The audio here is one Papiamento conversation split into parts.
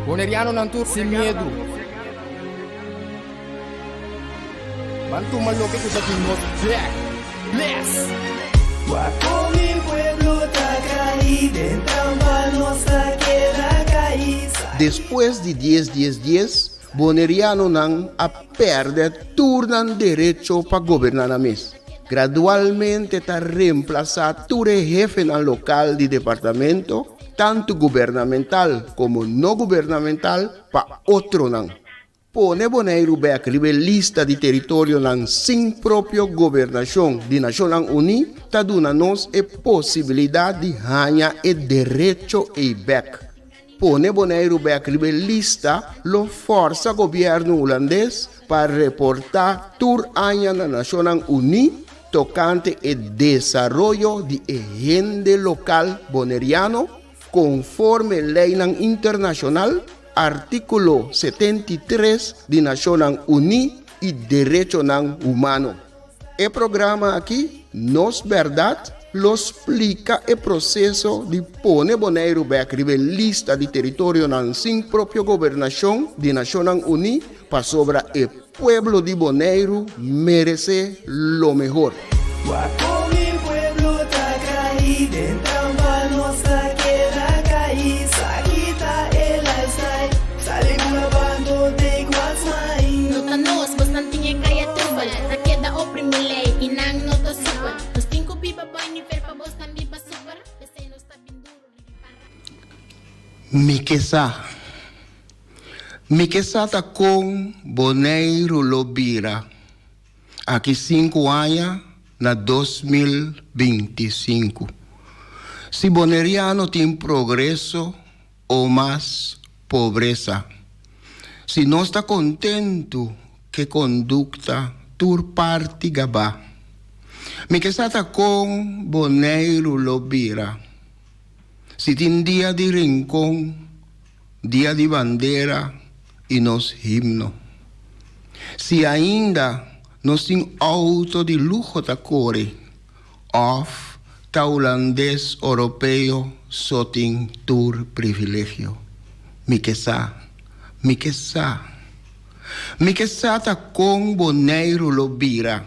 Bonerianonan tur sin miedu. Ban tuma loke ku ta di nos bek. Bless! Wak kon mi pueblo ta kai den trampa nos ta keda kai. Despues di dies dies dies, Bonerianonan a pèrdè tur nan derecho pa goberná nan mes. Gradualmente ta remplasá tur e hefenan lokal di departamento, tantu gubernamental komo no gubernamental, pa otronan. Pone Boneiru bèk riba e lista di teritorionan sin propio gobernashon di Nashonnan Uní ta duna nos e posibilidat di haña e derecho ei bèk. Pone Boneiru bèk riba e lista lo fòrsa gobièrnu hulandes pa reportá tur aña na Nashonnan Uní tokante e desaroyo di e hende lokal boneriano konforme leinan internashonal, artíkulo 73 di Nashonnan Uní i derechonan humano. E programa aki, Nos Bèrdat, lo splika e proseso di pone Boneiru bèk riba e lista di teritorionan sin propio gobernashon di Nashonnan Uní pasobra e pueblo di Boneiru meresé lo mehor. Wak kon mi pueblo ta kai den trampa nos ta keda kai sa kita e lifestyle sali bula bando take what's mine. No ta nos, bosnan tin e kaya trubel Ta keda oprimi lei i nan no ta super Nos tin ku biba bai nivel pa bosnan biba super P'esei nos ta bin duru riba para. Mi ke sa. Mi ke sa ta kon Boneiru lo bira aki sinku aña na 2025. Si boneriano tin progreso o mas pobresa. Si nos ta kontentu ke kondukta tur parti gabá. Mi ke sa ta kon Boneiru lo bira. Si tin dia di Rincon, dia di bandera i nos himno. Si ainda nos tin outo di luho ta kore òf ta hulandes oropeo so tin tur privilegio. Mi ke sa, mi ke sa. Mi ke sa ta kon Boneiru lo bira.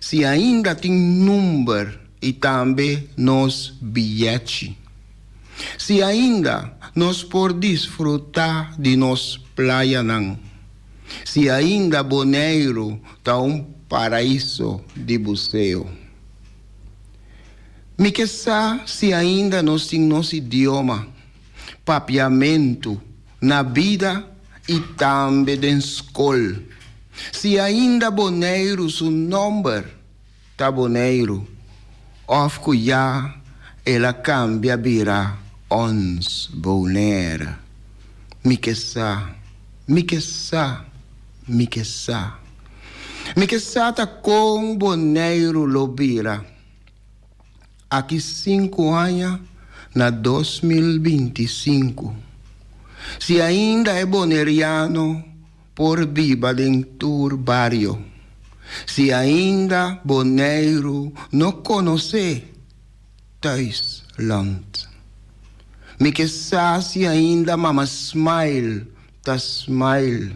Si ainda tin number i tambe nos biyechi. Si ainda nos por disfrutá di nos playanan. Si ainda Boneiru ta un paraiso di buseo. Mi ke sa si ainda nos tin nos idioma, papiamentu, na bida i tambe den skol. Si ainda Boneiru su nòmber ta Boneiru òf ku ya el a kambia bira Ons Bonaire. Mi ke sa, mi ke sa, mi ke sa. Mi ke sa ta kon Boneiru lo bira. Aki sinku aña na 2025. Si ainda e boneriano por biba den tur bario. Si ainda Boneiru no konosé thuisland. Mi ke sa si ainda mama Smile ta smile.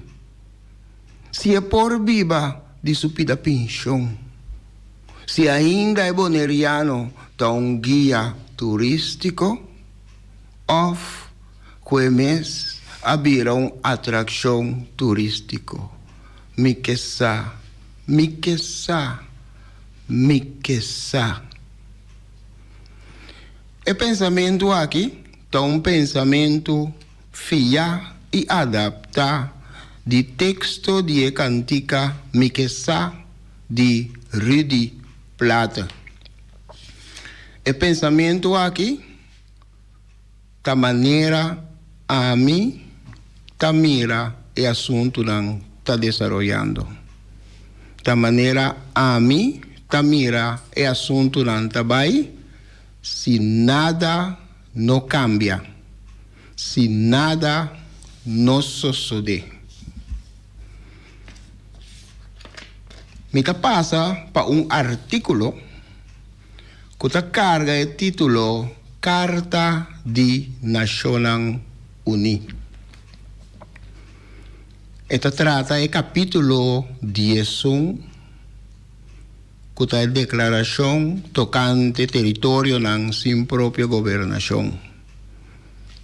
Si e por biba di su pida penshon. Si ainda e boneriano ta un guia turístiko òf ku e mes a bira un atrakshon turístiko. Mi ke sa, mi ke sa, mi ke sa. E pensamentu aki ta un pensamentu Fia i adaptá di teksto di e kantika Mi ke sa di Rudy Plaate. E pensamentu aki ta manera ami ta mira e asuntunan ta desaroyando. Ta manera ami ta mira e asuntunan ta bai si nada no kambia, si nada no sosodé. Mi ta pasa pa un artíkulo ku ta karga e título Karta di Nashonnan Uní. E ta trata e kapítulo 11 ku ta e deklarashon tokante teritorionan sin propio gobernashon,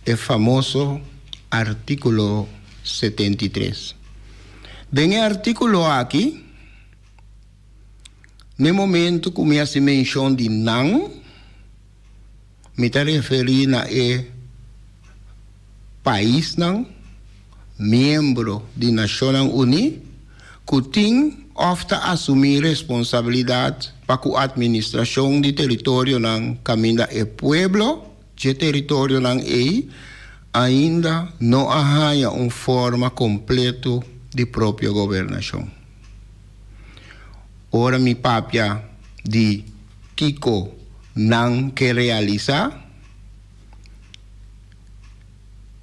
e famoso artíkulo 73. Den e artíkulo aki, n'e momentu ku mi hasi menshon di nan, Mi ta referí na e paisnan miembro di Nashonnan Uní ku tin òf ta asumí responsabilidat pa ku atministrashon di teritorionan kaminda e pueblo dje teritorionan ei ainda no a haña un forma kompleto di propio gobernashon. Ora mi papia di kiko nan ke realisá,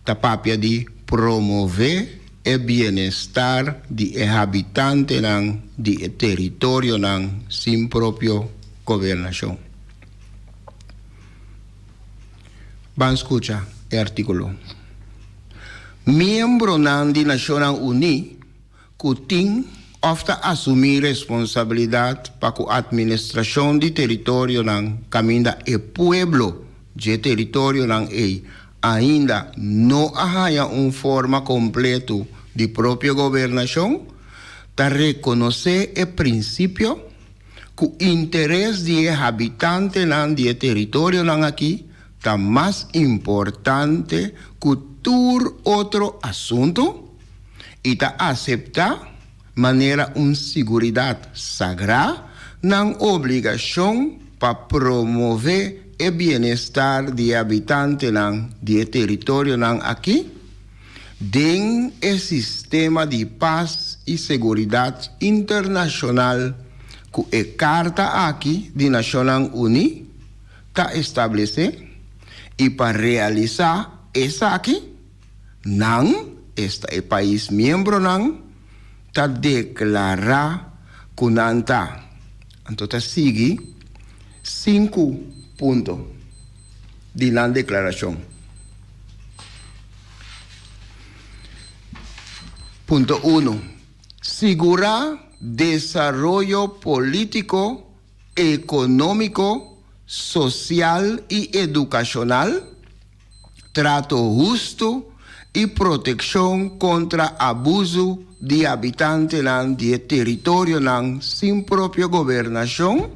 ta papia di promové e bienestar di e habitantenan di e teritorionan sin propio gobernashon. Ban skucha e artíkulo. Miembronan di Nashonnan Uní ku tin òf ta asumí responsabilidat pa ku atministrashon di teritorionan kaminda e pueblo dje teritorionan ei ainda no a haña un forma kompletu di propio gobernashon, ta rekonosé e prinsipio ku interes di e habitantenan di e teritorionan akí ta mas importante ku tur otro asuntu. I ta aseptá manera un siguridat sagrá nan obligashon pa promové e bienestar di e habitantenan di e teritorionan akí den e sistema di pas i seguridat internashonal ku e Karta akí di Nashonnan Uní ta establesé i pa realisá esaki. Nan, esta e pais miembronan, ta deklará ku nan ta. Anto ta sigui sinku punto di nan deklarashon. Punto uno, Sigurá desaroyo polítiko, ekonómiko, sosial i edukashonal. trato hustu i protekshon kontra abusu di habitantenan di e teritorionan sin propio gobernashon,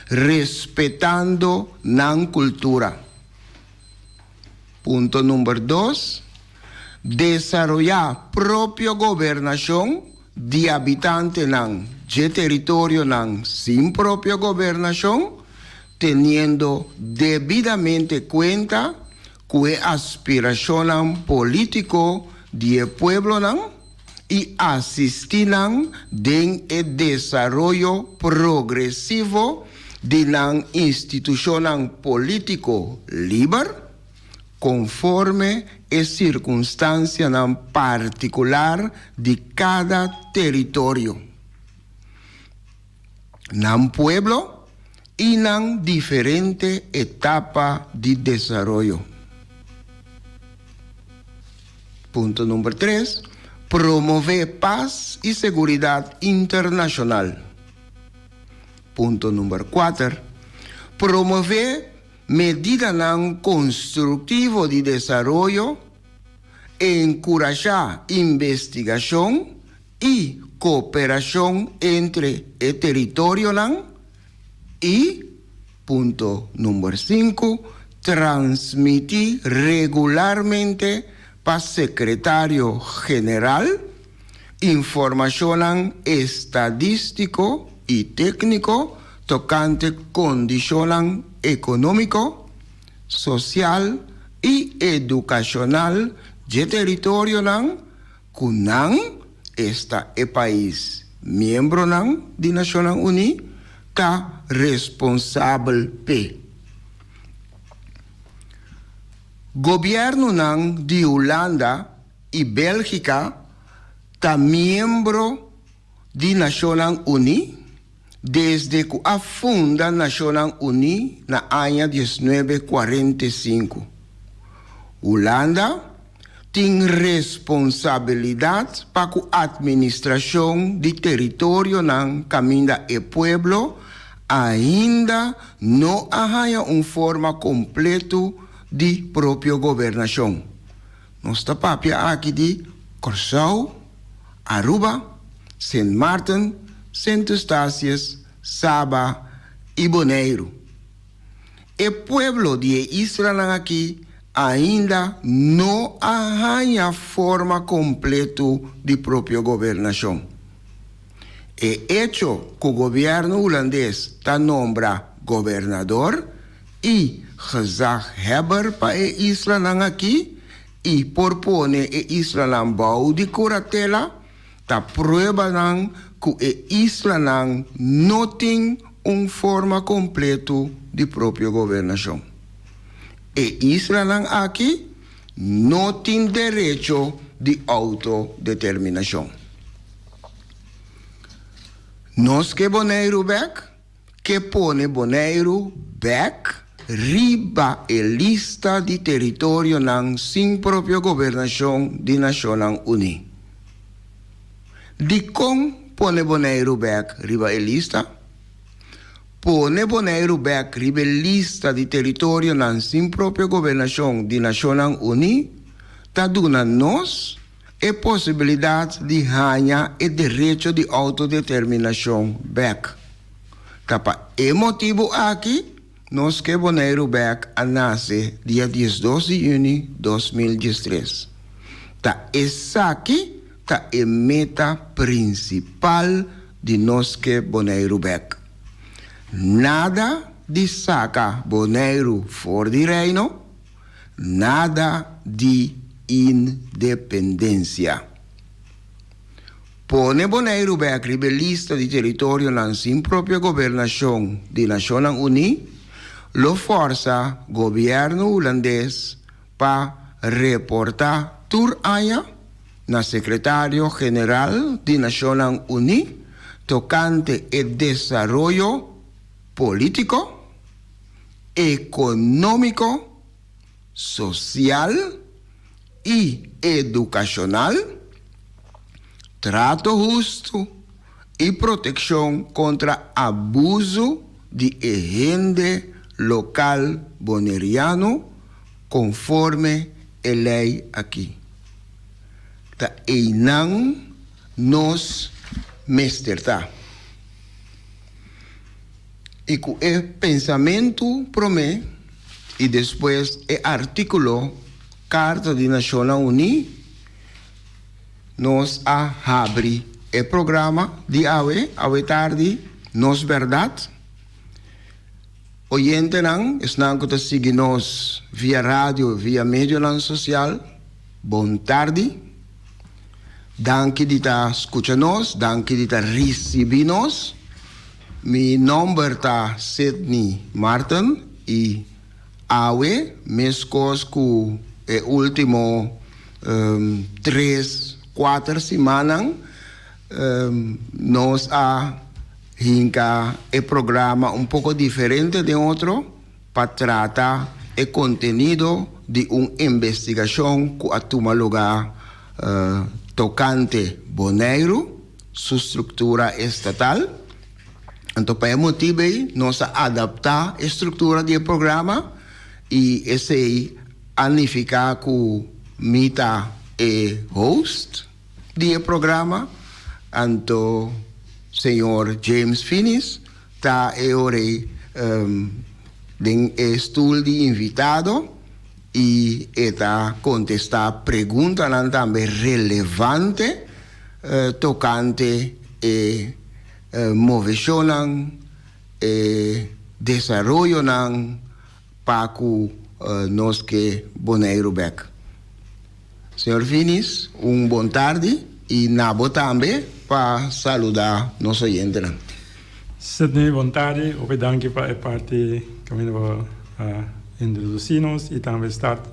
respetando nan kultura. Punto number dos, Desaroyá propio gobernashon di habitantenan dje teritorionan sin propio gobernashon, teniendo debidamente kuenta ku e aspirashonnan polítiko di e pueblonan i asistí nan den e desaroyo progresivo di nan institushonnan polítiko liber, konforme e sirkunstansianan partikular di kada teritorio, nan pueblo i nan diferente etapa di desaroyo. Punto number tres, Promové pas i seguridat internashonal. Punto number kuater, Promové Medidanan konstruktivo di desaroyo, enkurashá investigashon i kooperashon entre e teritorionan i, punto number sinku, transmití regularmente pa Sekretario General informashonnan estadístiko i tékniko tokante kondishonnan ekonómiko, sosial i edukashonal dje teritorionan ku nan, esta e pais miembronan di Nashonnan Uní, ta responsabel p'e. Gobièrnunan di Hulanda i Bélgika ta miembro di Nashonnan Uní desde ku a funda Nashonnan Uní na aña 1945. Hulanda. tin responsabilidat pa ku atministrashon di teritorionan kaminda e pueblo ainda no a haña un forma kompletu di propio gobernashon. Nos ta papia aki di Kòrsou, Aruba, Sint Maarten, Sint Eustatius, Saba i Boneiru. E pueblo di e islanan aki ainda no a haña forma kompletu di propio gobernashon. E echo ku gobièrnu hulandes ta nombra gobernador i gezaghebber pa e islanan aki i por pone e islanan bou di kuratela ta pruebanan ku e islanan no tin un forma kompletu di propio gobernashon. E islanan aki no tin derecho di outodeterminashon. Nos ke Boneiru bèk? Ke pone Boneiru bèk riba e lista di teritorionan sin propio gobernashon di Nashonnan Uní. Dikon pone Boneiru bèk riba e lista? Pone Boneiru bèk riba e lista di teritorionan sin propio gobernashon di Nashonnan Uní ta duna nos e posibilidat di haña e derecho di outodeterminashon bèk. Ta pa e motibu aki Nos Ke Boneiru Bèk a nase dia 12 di yüni 2013. Ta esaki ta e meta prinsipal di Nos Ke Boneiru Bèk. Nada di saka Boneiru for di Reino, Nada di independensia. Pone Boneiru bek riba e lista di teritorionan sin propio gobernashon di Nashonnan Uní lo fòrsa gobièrnu hulandes pa reportá tur aña na Sekretario General di Nashonnan Uní tokante e desaroyo polítiko, ekonómiko, sosial i edukashonal, trato hustu i protekshon kontra abusu di e hende lokal boneriano konforme e lei akí. Ta einan nos mester ta. I ku e pensamentu promé i despues e artíkulo Karta di Nashonnan Uní, nos a habri e programa di awe, awe tardi, Nos Bèrdat. Oyentenan, esnan ku ta sigui nos via radio, via medionan sosial, bon tardi. Danki di ta skucha nos, danki di ta risibí nos. Mi nòmber ta Sidney Marten i awe, meskos ku e último tres, kuater simannan, nos a hinka e programa un poko diferente den otro pa trata e kontenido di un investigashon ku a tuma lugá tokante Boneiru. su struktura estatal. Anto pa e motibu ei nos a adaptá e struktura di e programa i esei a nifiká ku mi ta e host di e programa, anto señor James Finis ta e ora ei den e stul di invitado i e ta kontestá preguntanan tambe relevante. Tokante e moveshonnan, e desaroyonan pa ku nos ke Boneiru bek. Señor Finis, un bon tardi i na bo tambe pa saluda nos oyentenan. Sidney, bon tardi. Hopi danki pa e parti kaminda bo a introdusi nos i tambe start.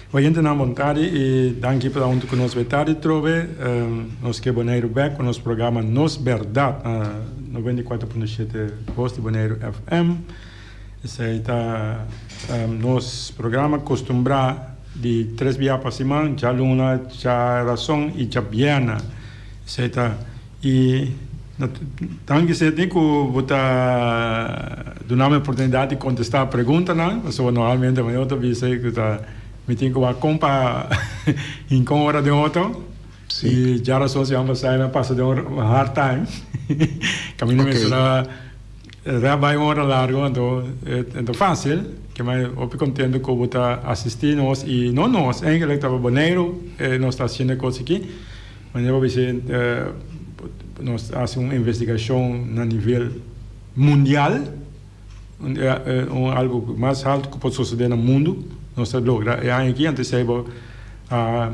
Oyentenan bon tardi i danki pa ta huntu ku nos awe tardi trobe. Nos ke Boneiru bek ku nos programa Nos Bèrdat na 94.7 Bos di Boneiru FM. Esei ta nos programa kustumbrá. Di tres bia pa siman, djaluna, djarason i djabièrnè. Esei ta. I danki Sidney ku bo ta duna mi oportunidat di kontestá preguntanan, pasobra normalmente mi no ta bisa ku ta mi tin ku wak kon pa hinkon ora den otro. I djarason siman pasá mi a pasa den un hard time. Kaminda mester a. Rap bai un ora largo anto e ta facil ke mai hopi contento cu bo ta asisti nos y no nos eigenlijk ta pa Boneiru nos ta haciendo e cos aki manera bo bisa nos ta haci un investigacion na nivel mundial un algo mas alto cu por sosode na mundo nos ta logra e aña aki anto esey bo a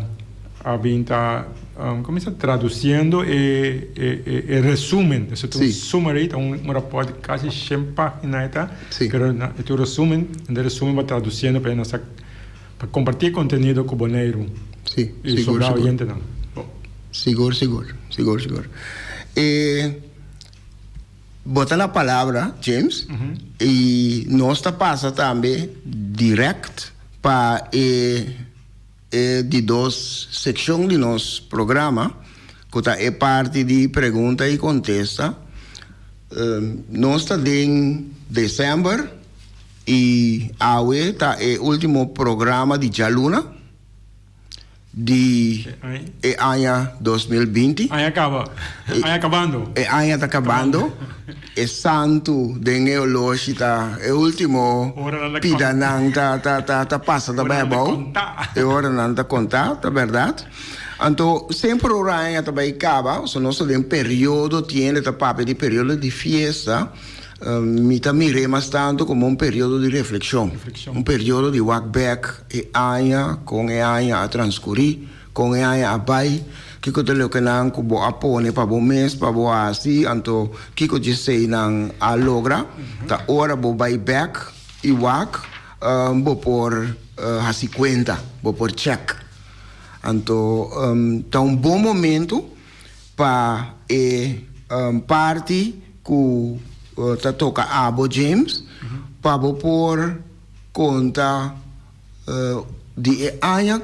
a bin ta como se traduciendo e e resumen eso ta un summary ta un rapport di casi shen pagina e ta pero e ta un resumen den resumen bo traduciendo pa nos ta pa comparti e contenido cu Boneiru y sobra oyentenan. Sigur sigur sigur sigur e bo ta na palabra James y nos ta pasa tambe direct pa e E di dos sekshon di nos programa, ku ta e parti di pregunta i kontesta. Nos ta den desèmber i awe ta e último programa di djaluna di e aña 2020. Aña kaba. Aña kabando. E aña ta kabando. E santu den e oloshi ta e ultimo pidanan ta ta ta ta pasa ta bai abou. E oranan ta konta, ta bèrdat. Anto semper ora aña ta bai kaba, so nos ta den periodo tiende ta papia di periodo di fiesta, mi ta mir'é mas tantu komo un periodo di reflekshon, un periodo di wak bèk e aña, kon e aña a transkurí. Kon e aña a bai? Kiko ta lokenan ku bo a pone pa bo mes pa bo hasi? Anto kiko djeseinan a logra? Ta ora bo bai bèk i wak, bo por hasi kuenta, bo por chèk. Anto ta un bon momentu pa e parti ku ta toka abo, James, pa bo por konta Di e aña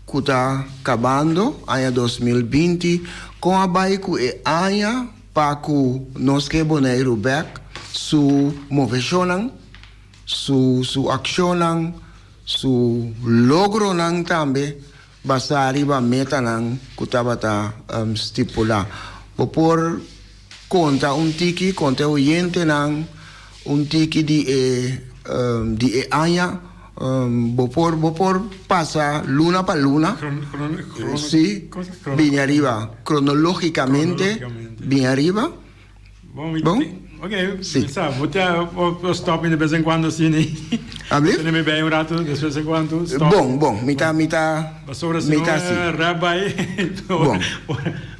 ku ta kabando, aña 2020, kon a bai ku e aña pa ku nos ke Boneiru bèk su moveshonnan, su su akshonnan, su logronan tambe basá riba metanan ku tabata stipulá. Bo por konta un tiki, konta e oyentenan un tiki di e di e aña. Bo por bo por pasa luna pa luna. Sí, bini ariba kronologikamente bini ariba. Bon? Ok, sí. Sa, bo ta bo stop mi de bes en cuando asina. Ablief? Tene mi bij un rato de bes en cuando. Stop. Bon, bon, mi ta mi ta Pasobra si no rap bai. Bon.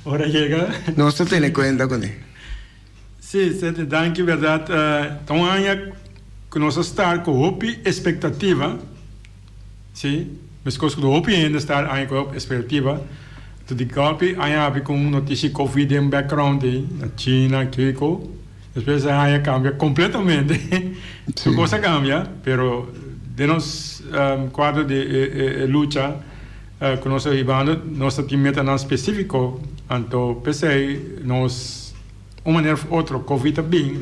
Ora yega. Nos ta tene cuenta cune. Sí, Sete, danki berdad. Ta un aña cu nos a start cu hopi expectativa. Sí, meskos ku hopi hende sta aña ku hopi espektativa, anto di gòlpi aña habri ku un notisia covid den background ei na China kiko, despues e aña kambia kompletamente, tur kos a kambia, pero den nos kuadro di e lucha ku nos ta hibando nos ta tin metanan spesifiko, anto p'esei nos un manera òf otro covid a bin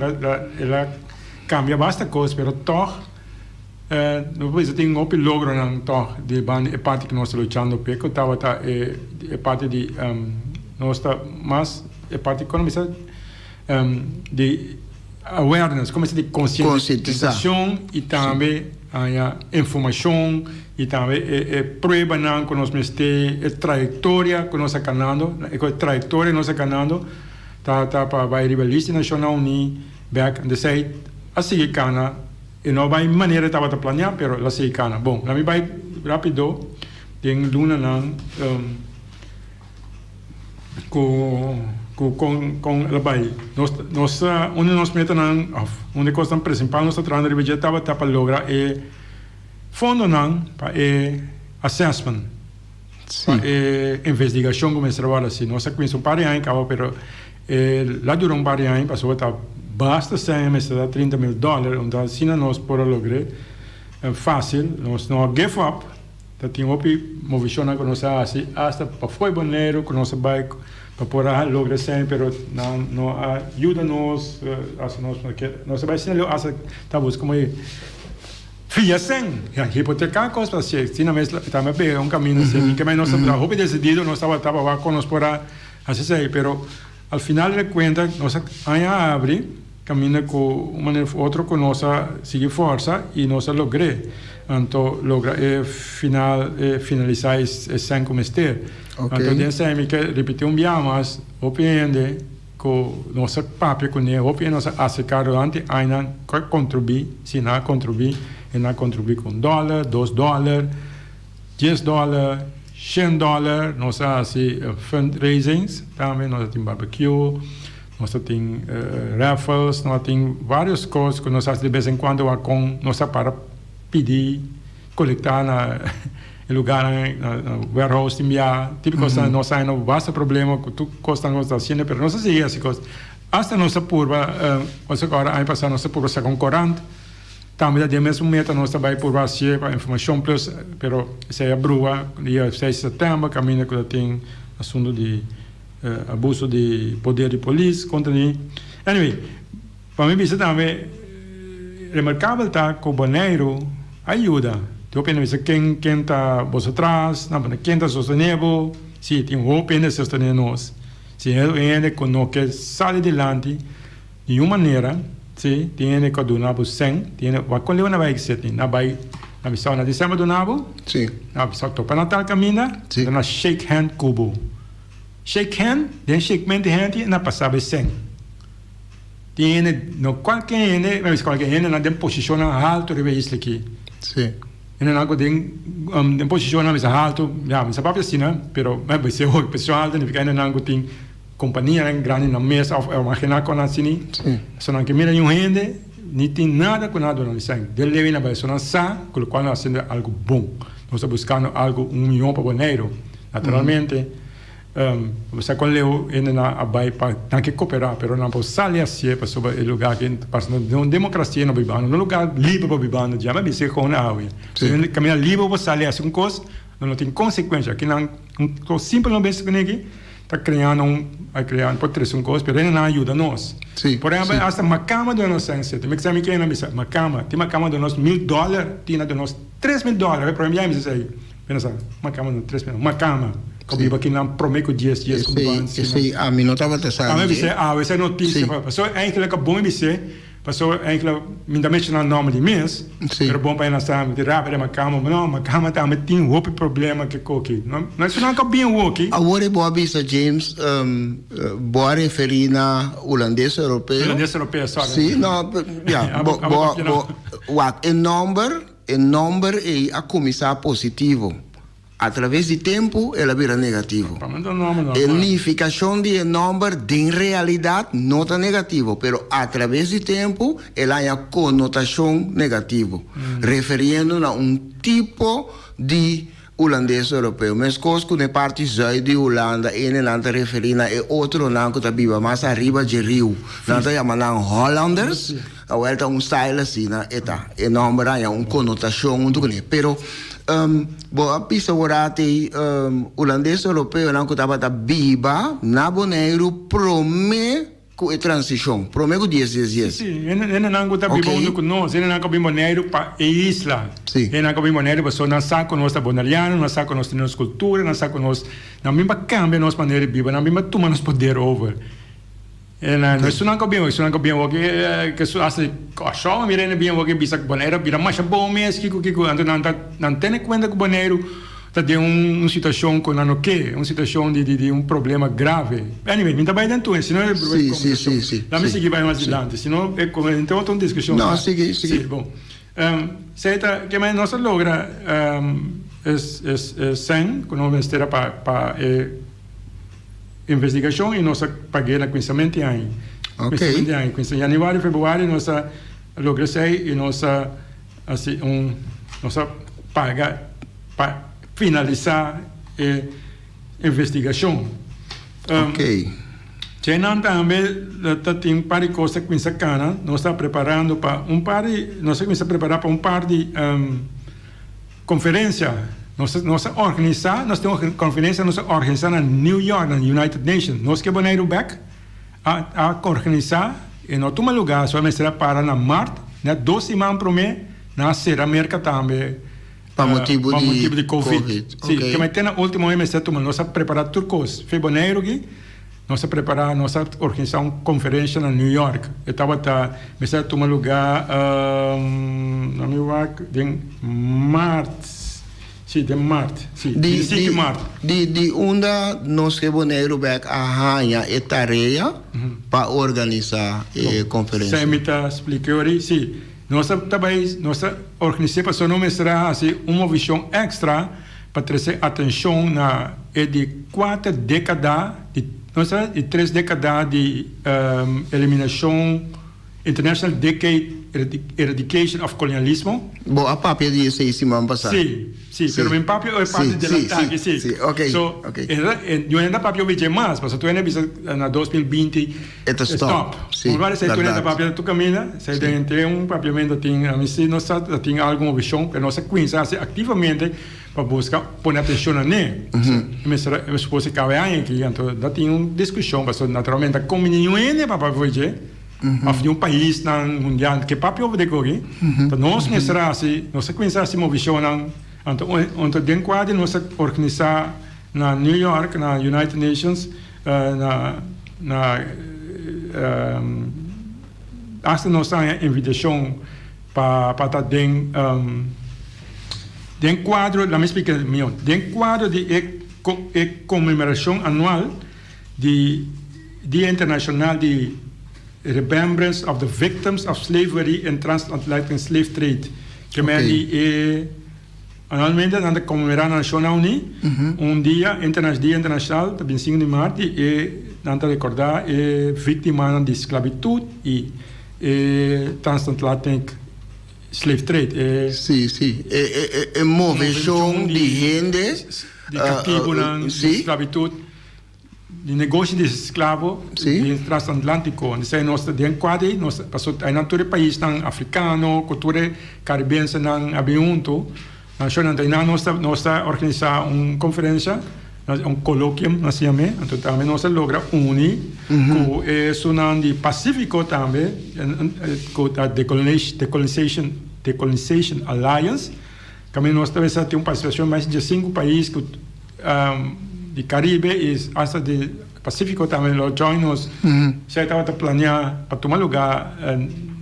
el a kambia basta kos pero tòg. Nos por bisa tin hopi logronan tòg di banda e parti ku nos ta luchando p'e ku tabata e e parti di nos ta mas e parti kono bisa di awareness komo bisa di konsientisashon i tambe haña informashon i tambe e e pruebanan ku nos mester e trayektoria ku nos ta kanando e trayektoria nos ta kanando ta ta pa bai riba lista di Nashonnan Uní bèk esei a sigui kana. E no bai manera e tabata planea, pero el a sigui cana. Bon, laat mi bai rapido den lunanan cu cu con con el a bai. Nos nos un di nos metanan of un di cosnan principal nos ta trahando riba dje tabata pa logra e fondonan pa e assessment, pa e investigacion cu mester a worde haci. Nos a cuminsa un par di aña caba pero E la dura un par di aña pasobra ta basta sèn e mester ta 30 mil dòler, enton asina nos por a logr'é fásil. Nos no a give up. Ta tin hopi movishonnan ku nos a hasi asta pafó e Boneiru ku nos a bai pa por a logra esei pero nan no a yuda nos hasi nos nos a bai asina leu asta ta buska como fia sen ya hipoteká kos pa hasi asina mes tambe a pega un kaminda así mi kemey nos ta hopi desidido nos tabata wak kon nos por a hasi esei pero al final de kuenta nos a aña a abri. Caminda cu un manera of otro cu nos a sigui forsa y nos a logr'é. Anto logra e final, e finalisa e sèn cu mester. Anto den esei mi ke ripiti un bia mas, hopi hende cu nos a papia cuné, hopi hende nos a acerca durante añanan cu a contribui, si nan a contribui, e nan a contribui cu un dollar, dos dollar, dies dollar, shen dollar, nos a haci fundraisings tambe, nos a tin barbecue. Nos ta tin raffles, nos ta tin varios cos cu nos haci de bes en cuando wak con nos ta para pidi colecta na e lugarnan, na warehouse tin bia, tipo cosnan nos a no basta problema cu tur cosnan cu nos ta haciendo pero nos ta sigui haci cos. Hasta nos ta purba, ora aña pasa nos ta purba saca un corant, tambe ta den mes meta nos ta bay purba hacié pa informacion plus, pero esey a brua dia seis di september caminda cu ta tin asunto di. Abuso di poder di polis kontra di. Anyway, pa mi bisa tambe remarkabel ta ku Boneiru a yuda. Tin hopi hende a bisa ken ken ta boso tras, nan pone ken ta sostené bo. Si, tin hopi hende a sostené nos. Si hende ku no ke sali dilanti di niun manera, si, tin hende ku a duna bo sèn, tin hende, wak kon leu nan bai seti? Nan bai nan bisa na disember duna bo, nan bisa topa na tal kaminda, nan a shake hand ku bo. Shake hand, den shake mente hende na pasa bay sèn. Tin hende, no kualke hende, mi a bisa kualke hende nan den posishonnan haltu riba e isla aki. Sí. Hendenan ku den den posishonnan bisa haltu, ya mi sa papia asina, pero mi a bisa hopi posishon haltu nifiká hendenan ku tin kompanianan grandi nan mes òf imaginá kon nan asina. Sí. So nan ke mira niun hende, ni tin nada ku nan a duna nan sèn. Den lei nan bai, so nan sa ku lokual nan hasiendo algu bon. Nos ta buskando algu un mihó pa Boneiru. Naturalmente, bo sa kon leu hendenan a bai pa nan ke koperá, pero nan por sali hasié pasobra e lugá aki parse no un demokrasia no bibando, no un lugá liber pa bibando dja. Mi a bisa kon awe. Si hende kaminda liber bo por sali hasi un kos, lo no tin konsekuensha. Aki nan un kos simpel no bes kuné aki ta kreando un a krea por trese un kos, pero hendenan a yuda nos. Por ehèmpel, asta Makamba duna nos sèn. Mi sa mi ke nan bisa Makamba, tin Makamba duna nos mil dòler, tin a duna nos 3000 dòler, e prome biaha mi sa esei. Mi no sa, Makamba no, 3000, Makamba, ku biba kinan prome ku dies dies ku biba Esei, esei ami no tabata sa Ami a bis'é, awe esei notisia Sí. Pasobra eigenlijk a bon mi bis'é, pasobra eigenlijk mi ta menshoná nòmber di mes, Sí. pero bon pa nan sa, mi tin rabia den Makamba, no, Makamba tambe tin hopi problema ke koki. No, no esnan ka bien woki. Awor e bo a bisa James, bo a referí na Hulandes Europeo. Hulandes Europeo, sorry. Sí, no, ya, bo, bo, bo, wak, e nòmber. E nòmber ei a kuminsá positivo. Atraves di tempu el a bira negativo. E nifikashon di e nòmber den realidat no ta negativo, pero atraves di tempu el a haña konotashon negativo, referiendo na un tipo di Hulandes Europeo. Meskos ku na e parti zùit di Hulanda hendenan ta referí na e otronan ku ta biba mas ariba dje riu. Nan ta yama nan Hollanders. Awel ta un style asina e ta. E nòmber a haña un konotashon huntu kuné. Pero bo a bisa wor ei Hulandes Europeonan ku tabata biba na Boneiru promé. Ku e transishon, promé ku dies dies dies. Sí, sí, hendenan ku ta biba huntu ku nos, hendenan ku a bin Boneiru pa e isla. Sí. Hendenan ku a bin Boneiru pasobra nan sa ku nos ta boneriano, nan sa ku nos tin nos kultura, nan sa ku nos, nan bin pa kambia nos manera di biba, nan bin pa tuma nos poder over. En no esunnan ku a bin, esunnan ku a bin awor ke su hasta Kòrsou a mira hende bin awor ke bisa ku Boneiru a bira masha bon mes, kiko kiko, anto nan ta nan tene kuenta ku Boneiru ta den un situacion cu nan no ke, un situacion di di un problema grave. Anyway, mi ta bay den tur, si no e Sí, sí, sí, sí. Lami sigui bay mas dilanti, si no e entra otro un discusion. No, sigui, sigui. Sí, bon. Esey ta ke manera nos a logra es es e sèn cu nos mester a pa pa e investigacion y nos a pagu'e na cuminsament di aña. Ok. Cuminsament di aña, cuminsa januari, februari nos a logra esey y nos a haci un, nos a paga. Pa finalisá e investigashon. Ok. Djenan tambe ta tin un par di kos ta kuminsá kana. Nos ta preparando pa un par di, nos ta kuminsá prepará pa un par di konferensia. Nos nos a organisá, nos tin un konferensia nos a organisá na New York, na United Nations. Nos ke Boneiru bèk a a organisá, e no tuma lugá, so a mester a para na mart, net dos siman promé nan a sera Merka tambe Pa motibu pa di motibu di covid. Covid, Sí, ok. ke mai te na último e mester tuma, nos a prepará tur kos. Fe Boneiru aki. Nos a prepará, nos a organisá un konferensha na New York. E tabata mester a tuma lugá, no mi wak, den mart, sí, den mart, sí, Di, 25 di, mart. di, di unda nos ke Boneiru bek a haña e tarea pa organisá e konferensha? Esei mi ta splika ori, sí. Nos a ta bai, nos a organis'é pasobra nos mester a hasi un movishon èkstra pa trese atenshon na e di kuater dékada di, no sa, di tres dékada di eliminashon, International Decade Eradication of Colonialismo. Bo a papia di esei siman pasá. Sí, sí, pero mi papia e parti delantá aki, sí. Sí, ok, So, ok. yo no ta papia obi dje mas, pasobra tur hende a bisa na 2020 E ta stop. Sí, berdad. Tur hende ta papia tur caminda, si den entre un papiamento tin, ami si no sa tin algun opcion, pero nos a cuminsa haci activamente pa busca pone atencion na ne. Mi esposa e caba e aña aki, anto ta tin un discusion, pasobra naturalmente ta comi niun hende pa papia for dje, of niun paisnan mundial ke papia over de koki, ta nos mester haci, nos a cuminsa haci movicionnan, anto anto den cua di nos a organisa na New York, na United Nations, na na hasta nos a haña invitashon pa pa ta den den kuadro, laat mi splika mihó, den kuadro di e e konmemorashon anual di Dia Internashonal di Remembrance of the Victims of Slavery and Transatlantic Slave Trade, ke men di e. Anualmente nan ta konmemorá na Nashonnan Uní un dia Dia Internashonal ta bintisingu di mart i e nan ta rekordá e víktimanan di sklabitut i e transatlantic slave trade, e Sí, sí. E e e moveshon di hende di katibunan di sklabitut. Di negoshi di esklabo di transatlántico. Esei nos ta den kua di nos pasobra einan tur e paisnan africano ku tur e caribensenan a bin hunto. Nashonnan ta einan nos ta nos ta organisa un conferencia, un coloquium nos a yam'é. Anto tambe nos a logra uni ku esunnan di Pacifico tambe ku ta Decolonization Decolonization Alliance. Tambe nos ta mester tin un participacion mas di diesinku pais ku. Di Caribe y hasta di Pacifico tambe lo join nos. Esei tabata planea pa tuma luga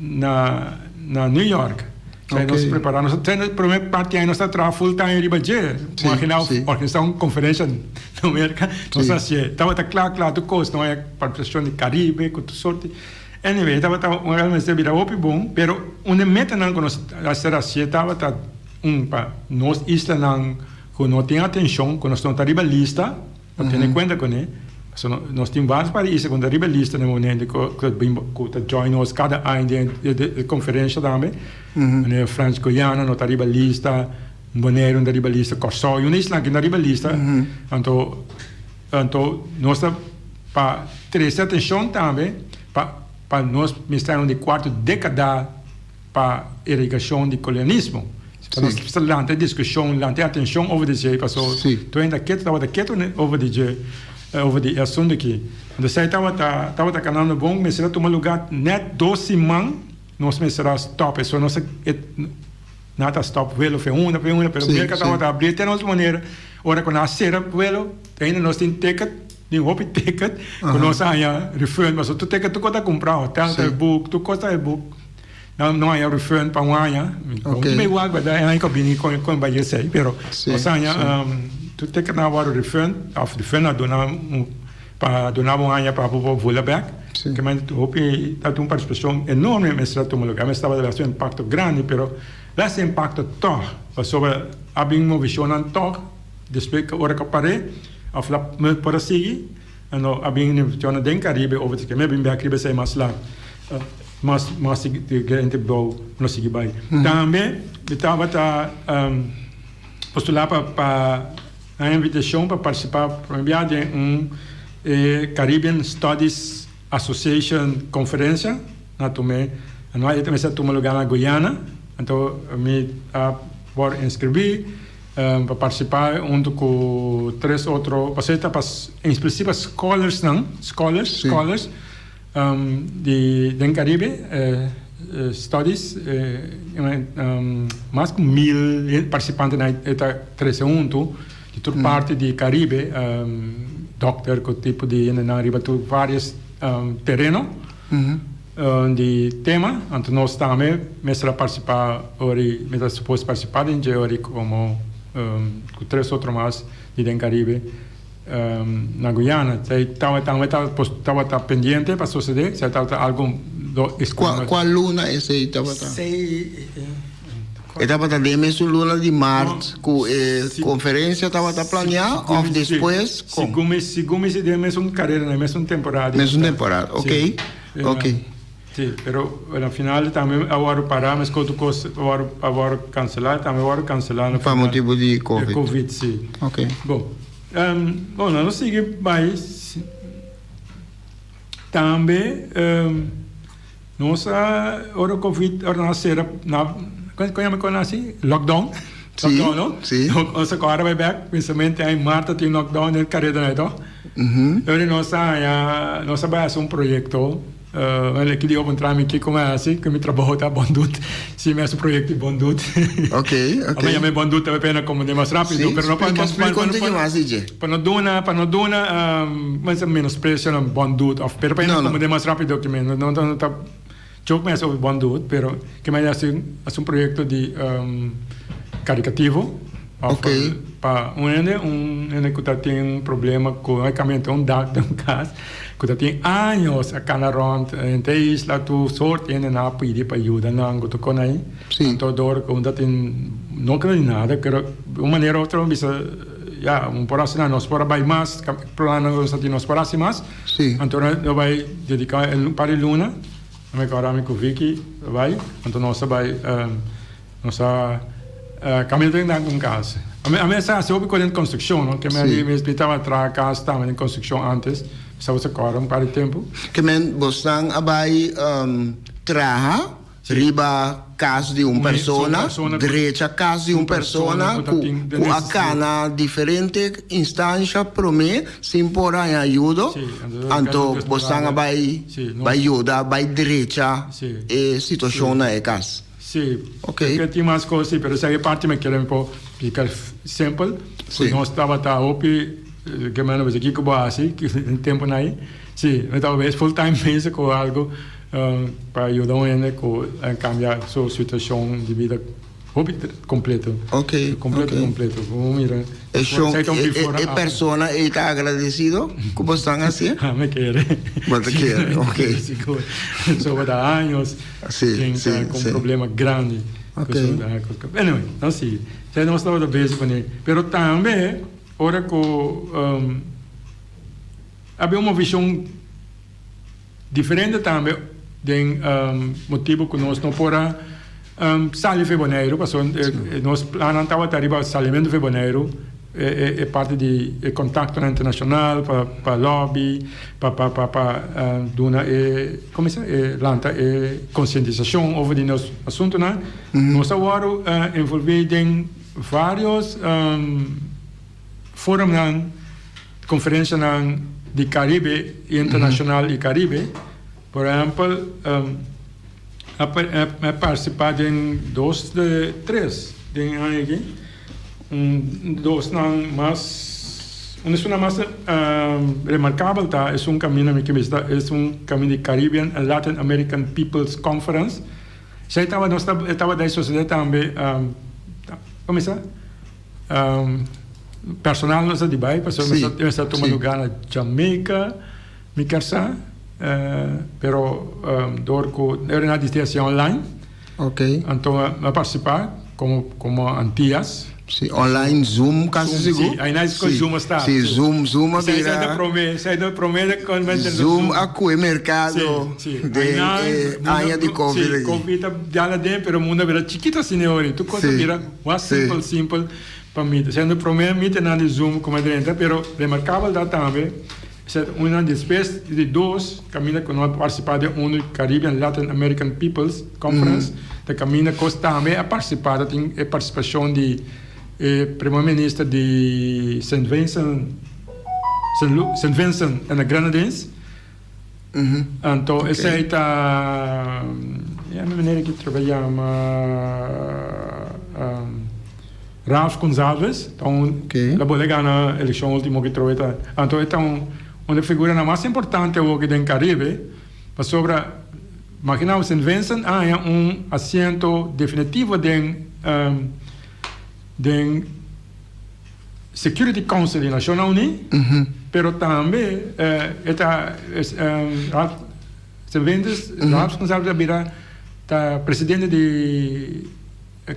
na na New York. Esei nos prepara nos ta prome parti aña nos ta traha full time riba dje. Imagina organisa un conferencia na Merca nos a hacié. Tabata cla cla tur cos no participacion di Caribe cu tur sorti. Anyway tabata un mester bira hopi bon pero un di e metanan cu nos a ser hacié tabata un pa nos islanan. Ku no tin atenshon, ku nos no ta riba lista, pa tene kuenta kuné. Pasobra nos tin vários paisnan ku no ta riba lista na e momento ku ta bin ku ta join nos kada aña den e konferensha tambe. Manera Frans Guyana no ta riba lista, Boneiru no ta riba lista, Kòrsou i un isla aki no ta riba lista. Anto anto nos ta pa trese atenshon tambe pa pa nos mester un di kuarto dékada. Pa erigashon di kolonialismo. Pa nos ta lanta e diskushon, lanta e atenshon over di dje, paso tur hende a ketu, tabata ketu over di dje, over di e asuntu aki. Anto esei tabata, tabata kanando bon, mester a tuma lugá nèt dos siman nos mester a stòp e. So nos a, e nan ta stòp vuelo fe unda, fe unda, pero Merka tabata abri te na otro manera, ora ku nan a sera vuelo, ainda nos tin ticket. Tin hopi ticket ku nos a haña refund pasobra tur ticket tur kos ta kumprá, hotel ta e book, tur kos ta e book. Nan no haña refund pa un aña. Un tin igual berdad e aña ku a bini kon kon bai esei pero nos a haña tur ticket nan a wòrdu refund òf refund a duna un pa duna bo un aña pa bo por vula bèk. Kimente hopi ta tin un partisipashon enorme mester a tuma lugar. Mester tabata haci un impakto grandi pero lès e impakto tòg pasobra a bin movishonnan tòg. Despues cu ora cu a par'é, a fla mi por a sigui, no a bin invitacion den Caribe over di mi a bin bek riba esei mas lat, mas mas gente bou no sigui bai. Tambe mi tabata postula pa pa nan invitacion pa participa prome bia den un e Caribbean Studies Association conferencia na tum'é, no e mester a tuma lugar na Guyana, anto mi a por inscribi. Pa partisipá huntu ku tres otro, pasobra ta pa en spesifik pa scholarsnan, scholars, scholars di den Caribe studies, mas ku mil partisipantenan e ta trese huntu di tur parti di Caribe, dòkter ku tipo di hendenan riba tur vários tereno. Di tema, anto nos tambe mester a partisipá ora i mi ta supos partisipá den dje ora i komo ku tres otro mas di den Karibe na Guyana. Esei tabata tambe tabata pendiente pa sosodé, esei tabata algu lo Kua kua luna esei tabata? E tabata den mesun luna di mart ku e konferensia tabata planeá òf despues? Kon? Segun mi, segun mi si den mesun karera, den mesun temporada. Mesun temporada, ok, ok. Si, pero na final tambe a wòrdu pará, meskos tur kos a wòrdu a wòrdu kanselá, tambe a wòrdu kanselá na Pa motibu di covid. E covid, si. Ok. Bon, bon, nos sigui bai tambe. Nos a ora covid ora nan a sera na kon yama kon asi lockdown lockdown no si nos a kòrda bai bèk pensamente ai mart a tin lockdown den kareda nan to ora nos a haña nos a bai hasi un proyekto wèl aki di open trami kiko mi a hasi ku mi trabou ta bondut si mi hasi un proyekto di bondut ok ok mi yama bondut ta pena komo den mas rápido pero no pa pa no duna pa no duna menosprecio na bondut of pero pa no komo den mas rápido ke mi no no ta joke mes over bondut pero ke mi hasi hasi un proyekto di karikativo of pa un hende un hende ku ta tin problema ku lógicamente un dak den un kas ku ta tin años a kana rònt henter e isla tur sort hende nan a pidi pa yuda nan ku ta kon ahi anto dor ku ta tin no kere di nada pero un manera u otro bisa ya un por hasi nan nos por a bai mas plannan ku nos a tin nos por hasi mas anto nos bai dediká un par di luna mi kòrda mi ku Vicky a bai anto nos a bai nos a kaminda den nan un kas ami a sa hasi hopi kos den konstrukshon no ke mi mi tabata traha kas tambe den konstrukshon antes mi sa bo sa kòrda un par di tempu. Ke men bosnan a bai traha Riba kas di un persona, drecha kas di un persona ku ku a kana diferente instansha promé sin por haña ayudo, anto bosan a bai bai yuda bai drecha e situashon na e kas. Sí, porque tin mas kos sí, pero esaki parti mi kere mi por splika simpel, ku nos tabata hopi ke mi a bisa kiko bo a hasi den tempunan ei, sí, mi tabata bes full time bezig ku algu. Pa yuda un hende ku a kambia su situashon di bida hopi kompleto. Ok, Kompleto, ok. kompleto. Bo mira. E shon, Esei ta un e, before e, e and after. persona ei ta agradesido ku bo stan hasié? Ah, mi kere. Bo ta kere, ok. Sigur. So ta años Sí, tin sí, ku un sí. problema grandi. Ok. Anyway, nos sigui. Esei nos tabata bezig kuné. Pero tambe ora ku a bin un movishon. Diferente tambe den motibu ku nos no por a sali for Boneiru pasobra nos plannan tabata riba salimentu for Boneiru e parti di e kontaktonan internashonal pa lobby pa pa pa pa duna e komo se e lanta e konsientisashon over di nos asuntunan nos a wòrdu envolví den varios Forumnan, konferensianan di Karibe i internashonal i Karibe. Por ehèmpel, a partisipá den dos de tres den e aña aki. Un dosnan mas, un esunnan mas remarkabel ta esun kaminda mi ke bisa esun kaminda di Caribbean and Latin American Peoples Conference. Esei tabata nos tabata sosodé tambe, komo bisa? Personal nos a di bai pasobra nos a tuma lugar na Jamaica mi kier sa pero door cu era na distancia online anto mi a participa como Antillas. Si online zoom casi sigur. Si aina es con zoom a sta. Si zoom zoom a bira. Esey ta prome Zoom a cue mercado den e aña di covid aki. Si covid a dal aden pero mundo a bira chikito asina ahora tur cos a bira. Was simpel simpel pa mi. Siendo prome mi te nan di Zoom como a drenta, pero remarcabel ta tambe esei ta un nan despues di dos caminda cu no a participa den un di Caribbean Latin American Peoples Conference ta caminda cos tambe a participa ta tin e participacion di. E Prome Minister di Saint Vincent, Saint Vincent and the Grenadines. Anto esei ta, ya mi manera ki trobe yama Ralph Gonsalves, ta un la bole gana elekshon ultimo ki trobe ta. Anto e ta un un di figuranan mas importante awoki den Caribe, pasobra makina bo Saint Vincent a haña un asiento definitivo den den Security Council di Nashonnan Uní, pero tambe e ta Ralph Cevendes, Ralph Gonsalves a bira ta presidente di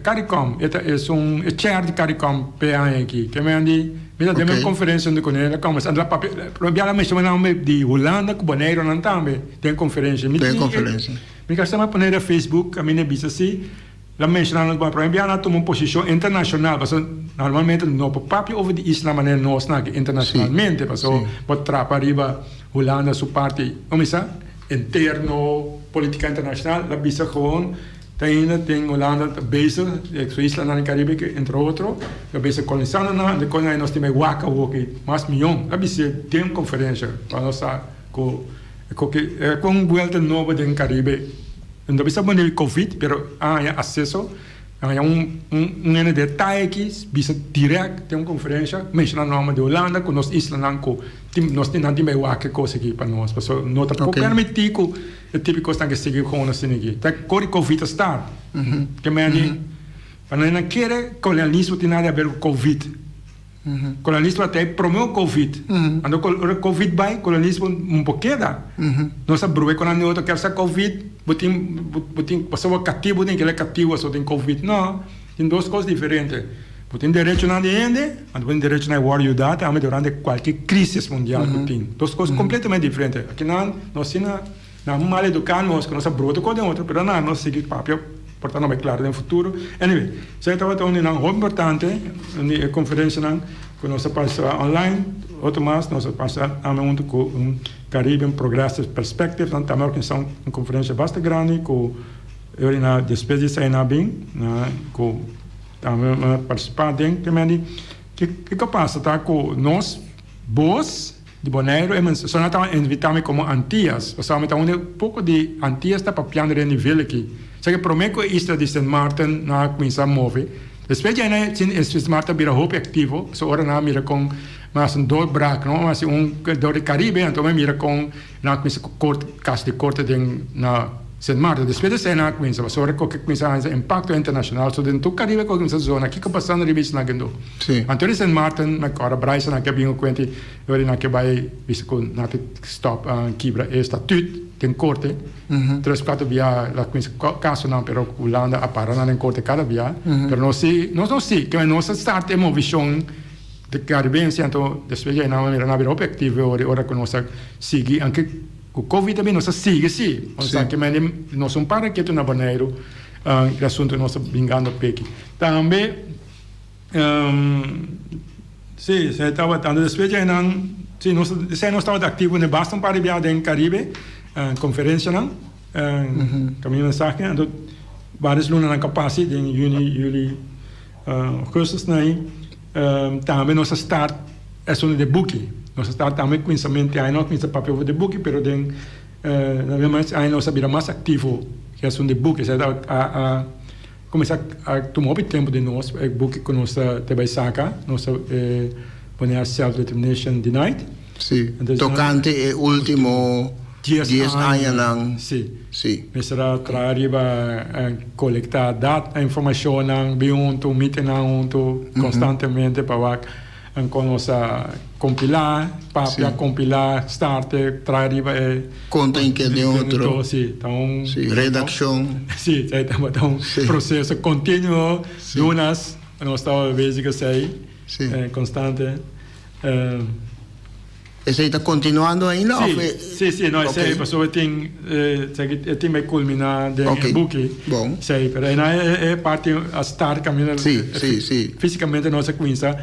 Caricom, e ta esun e chair di Caricom p'e aña aki. Ke men di mi ta den un conferencia hunto cu ne, a combersa, a papia, lo a menciona nomber di Hulanda cu Boneironan tambe den conferencia. Den conferencia. Mi ka sa pone riba Facebook, a mi ne bisa si. La menshoná nos bon, promé bia nan a tuma un posishon internashonal, pasobra normalmente no por papia over di isla manera nos nan aki internashonalmente, pasobra bo trapa riba Hulanda su parti, como bisa, interno, politica internashonal, la bisa gewoon te ainda tin Hulanda ta bezig, su islanan den Caribe entre otro, ta bezig kolonisando nan, de kon nos tin bai wak awoki mas mion, la bis'é den konferensha pa nos sa ku kon buelta nobo den Caribe. No ta bisa bon di covid pero a haña aseso, a haña un un hende detaye aki bisa direct den un conferencia menciona nomber di Hulanda cu nos islanan cu tin nos tin nan tin bay wak e cos aki pa nos pasobra no ta por permiti cu e tipo di cosnan aki sigui gewoon asina aki. Ta core covid a start ke meni pa nan kere colonialismo tin nada di haber cu covid. Kolonialismo a trae prome o covid. Anto ora covid bai, kolonialismo un por keda. Nos a brue ku nan di otro kier sa covid, bo tin bo tin pasobra bo katibu tin kila katibu aso tin covid. No, tin dos kos diferente. Bo tin derechonan di hende, anto bo tin derechonan di wòrdu yuda tambe durante kualke krisis mundial ku tin. Dos kos kompletamente diferente. Akinan nos asina nan mal eduká nos ku nos a brua tur kos den otro, pero nan nos sigui papia. Por ta no bai klaro den futuro. Anyway, esei tabata un di nan hopi importante, un di e konferensianan ku nos a pasa online. Otro mas nos a pasa tambe huntu ku un Caribbean Progressive Perspective, nan tambe a organisá un konferensia basta grandi ku e ora na despues di esei nan a bin ku tambe a partisipá den. Kiko a pasa ta ku nos bos. Di Boneiru e mensona tabata invitá mi komo Antias, pasobra mi ta un di poko di Antias ta papiando den nivel aki. Sa ke promé ku e isla di Sint Maarten nan a kuminsá move. Despues di aña Sint Maarten a bira hopi aktivo, pasobra ora nan a mira kon nan hasi un doorbraak, no, nan hasi un dor di Karibe, anto mi mira kon nan a kuminsá ku korte, kas di korte den na Sint Maarten. Despues di esei nan a kuminsá, pasobra ora ku kuminsá haña impakto internashonal, so den tur Karibe ku a kuminsá zona kiko pasando riba isla nan. Anto di Sint Maarten, mi kòrda Bryson a ke bin ku kuenti. Ora nan ke bai bisa ku nan ta stop kibra e statut den korte. Tres kuater bia la kuminsa kasonan pero Hulanda a para nan den korte kada bia. Pero nos si, nos no si, ke nos a start e movishon di Karibense anto despues dje nan a mira nan a bira hopi aktivo ora ora ku nos a sigui anke ku covid a bin nos a sigui si. Nos ke mende nos un para ketu na Boneiru e asuntu nos ta bringando peki. Tambe. Sí, esei tabata. Anto despues di einan, sí, nos, esei nos tabata aktivo ne basta un par di biaha den Karibe, konferensianan, Camino Mensahe. Anto varios lunanan ka pasa den yüni, yüli, ougùstùs na ei, tambe nos a start esun di buki. Nos a start tambe kuminsamentu di aña, nos a kuminsa papia over di buki, pero den na aña nos a bira mas aktivo ku esun di buki. Esei ta a. Kuminsá a tuma hopi tempu di nos e buki ku nos ta te bai saka, nos ta pone a Self Determination Denied. Sí, tokante e último dies añanan. Sí. Sí. Mester a traha riba kolektá dat, informashonnan, bin huntu, mitinnan huntu konstantemente pa wak kon nos a kompilá, papia, kompilá, starte, traha riba e. Konta in ke den otro. Sí, ta un. Sí, redakshon. Sí, tabata un proseso kontinuo, lunas nos tabata bezig esei, konstante. Esei ta kontinuando ainda òf e. Sí, sí, no, esei pasobra e tin, e tin bai kulminá den e buki. Bon. Esei, pero einan e parti a start kaminda. Sí, sí, sí. Físikamente nos a kuminsá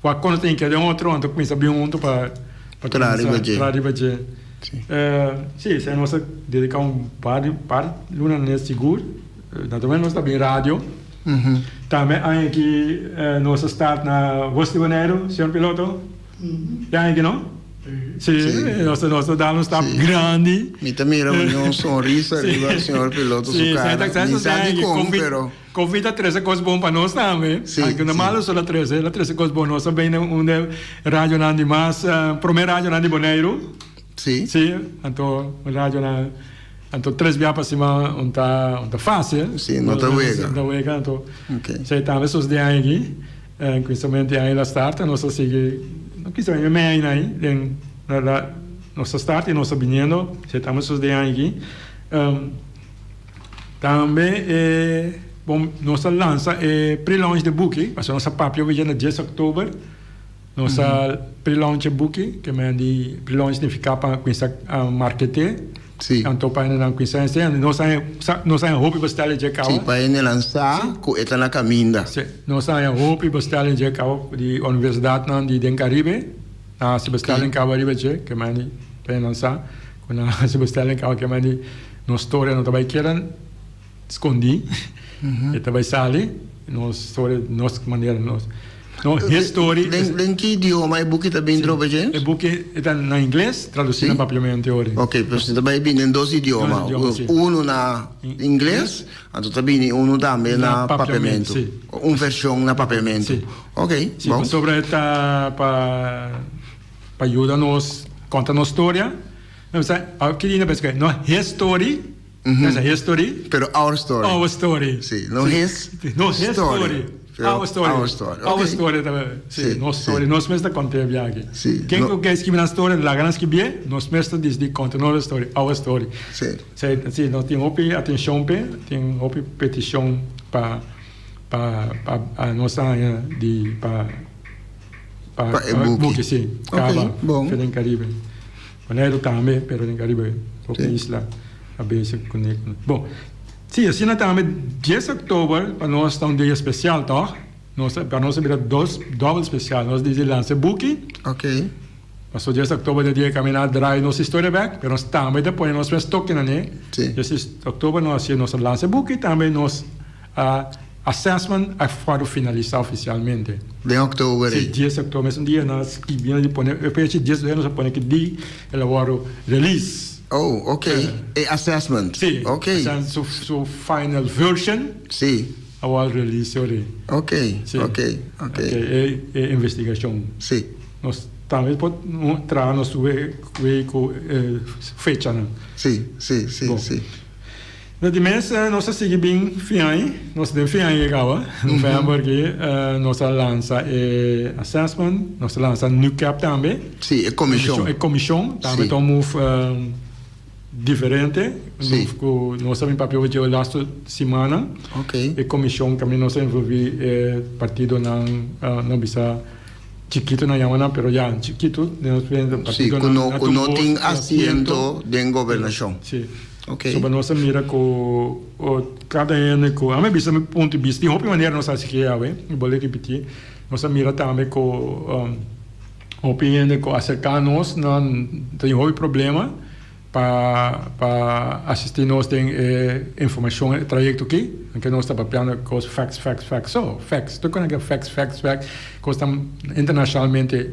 wak kon nos tin ke den otro, anto kuminsá bin huntu pa traha riba dje. Traha riba dje. Sí, esei nos a dediká un par di par luna na e sigur. Naturalmente nos ta bin radio. Tambe aña aki nos a start na West di Boneiru, señor piloto? E aña aki no? Sí, nos ta nos ta dal un stap grandi. Mi ta mira un sonrisa riba señor piloto su cara. Mi sa dikon, pero. Covid a trese kos bon pa nos tambe. Sí, Aunke no sí. malo so la trese, la trese kos bon. Nos a bini un de radionan di mas, prome radionan di Boneiru. Sí. Sí, anto un radionan, anto tres bia pa siman un ta, un ta fácil. Sí, no ta wega. No ta wega, anto Ok. esei tambe sosode aña aki. En kuminsamentu di aña la start, nos a sigui, no kisa mi mei aña ei, den la la nos a start i nos ta biniendo, esei tambe sosode aña aki. Tambe e bon nos a lansa e pre-launch di buki, pasobra nos a papia obi dje na dies oktober, nos a pre-launch e buki, ke men di pre-launch significa pa kuminsa markete, Sí. anto pa hendenan kuminsa hasi, nos a nos a hopi bestelling dje kawa. Sí, pa hendenan sa ku e ta na kaminda. Sí, nos a hopi bestelling dje kawa di universidatnan di den Karibe, nan a hasi bestelling kawa riba dje, ke men di pa hendenan sa ku nan a hasi bestelling kawa, ke men di. Nos storia no ta bai keda skondí, e ta bai sali. Nos storia, nos manera, nos no his story. Den den ki idioma e buki ta bin trobe, James? E buki e ta na ingles, tradusí na papiamento ori. Ok, pues e ta bai bini den dos idioma. Dos idioma, si. Unu na ingles, anto ta bini unu tambe na papiamento. Si. Un vershon na papiamento. Si. Ok, Si, bon. pasobra e ta pa pa yuda nos konta nos storia. No bisa, ki di no pensa no his story, no bisa his story. Pero our story. Our story. Si, no his No his story. Pero Our story. Our story. Our Ok. story tambe. Si, Si, nos si. story. Nos mes ta konta e biaha. Si, Ken no- ku ke skibi nan story, laga nan skibié, nos mes ta disidi konta nos story, our story. Si. Si, si, nos tin hopi atenshon p'e, tin hopi petishon pa pa pa nos haña di pa pa Pa e buki. buki, si. Ok, Kaba, bon. fe den Karibe. Boneiru tambe, pero den Caribe hopi Sí. isla a bezig kuné. Bon, sí, asina tambe dies oktober pa nos ta un dia spesial tòg? Nos ta, pa nos a bira dos dòbel spesial. Nos dici lansa e buki. Ok. Pasobra dies oktober ta e dia ku mi a drai nos historia bèk, pero nos tambe ta pone nos mes toke nan e. Sí. Dies oktober nos hasi nos a lansa e buki, tambe nos a Assessment a wòrdu finalisá ofisialmente. Den òktober Sí, ei. dies òktober, mesun dia nan a skibi, nan a pone e fecha dies òktober nos a pone ki di el a wòrdu release. Oh, ok. E assessment. Sí. Ok. Esei su su final version. Sí. A wòrdu release ori. Ok, Sí. ok, ok. Ok, e e investigashon. Sí. Nos tambe por traha nos wei ku e fechanan. Sí, sí, sí, Bon. sí. Na di mes nos a sigui bin fin aña, nos den fin aña kaba, november aki, nos a lansa e assessment, nos a lansa NUCAP tambe. Sí, e komishon. E komishon tambe ta un move diferente, un move ku nos a bin papia over dje lastu simannan. E komishon kaminda nos a envolvi e partidonan, no bisa chikito nan yama nan, pero ya chikito, Sí, ku no tin asiento den gobernashon. Sí. Ok. Soba nos a mira ku kada hende ku a mi bisa mi punto di bista tin hopi manera nos a hasi ke awe mi bolbe ripiti nos a mira tambe ku hopi hende ku aserka nos nan tin hopi problema pa pa asisti nos den e informashon e trayekto aki anke nos ta papiando kos facts facts facts so facts tur kos facts facts facts kos ta internashonalmente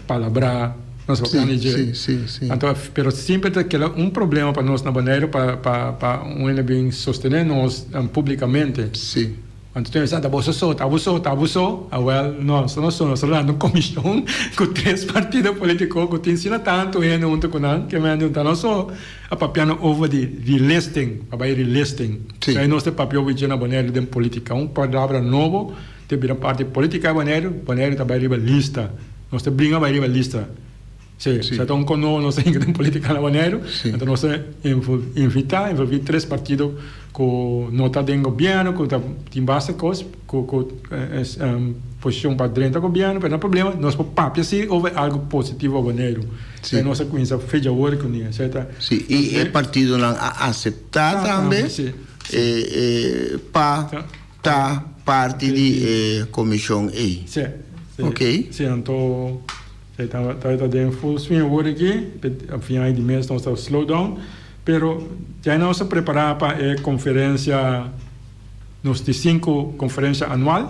palabrá nos papia ni dje. Sí, sí, sí. Anto, pero semper ta keda un problema pa nos na Boneiru pa pa pa un hende bin sostené nos públikamente. Sí. Anto tin bisa ta boso so, ta bo so, ta bo so. Awèl, no, nos no so, nos ta lanta un komishon ku tres partido polítiko ku tin asina tantu hende huntu ku nan ke men ta nos so a papiando over di relisting, pa bai relisting. Sí. Nos ta papia over dje na Boneiru den polítika, un palabra nobo. Ta bira parti politica Boneiru, Boneiru ta bai riba lista. Nos ta bringa bai riba lista. Sí, Sí. sa ta un kono nos ta hinka den politica na Boneiru. Sí. Anto nos ta invita, envolvi tres partido ku no ta den gobierno, ku ta tin basta kos, ku ku posicion pa drenta gobierno, pero no problema, nos por papia si over algo positivo pa Boneiru. Sí. E nos a kuminsa fecha awor ku ni, sa ta. Sí, i e partidonan a aseptá tambe Sí. pa Ta parti di e komishon ei. Sí. Ok. Sí, anto e ta ta den full swing awor aki, fin ai di mes nos ta slow down, pero ya nos a prepara pa e conferencia. Nos di sinku konferensha anual.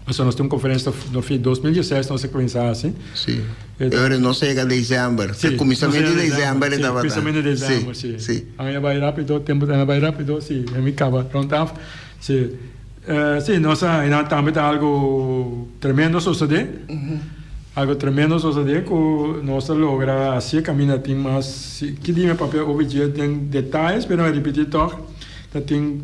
Pasobra nos tin un konferensha no fi 2016 nos a kuminsá hasi. Sí. E ora nos a yega desèmber. Sí. Kuminsamentu di desèmber e tabata. Kuminsamentu di desèmber, sí. Sí. Aña bai rápido, tempu ta bai rápido, sí. E mi kaba rònt af. Sí. Sí, nos a einan tambe ta algu tremendo sosodé. Algu tremendo sosodé ku nos a logra hasi e kaminda tin mas, ki di mi papia hopi dje den detayes, pero mi a ripití tòg. Ta tin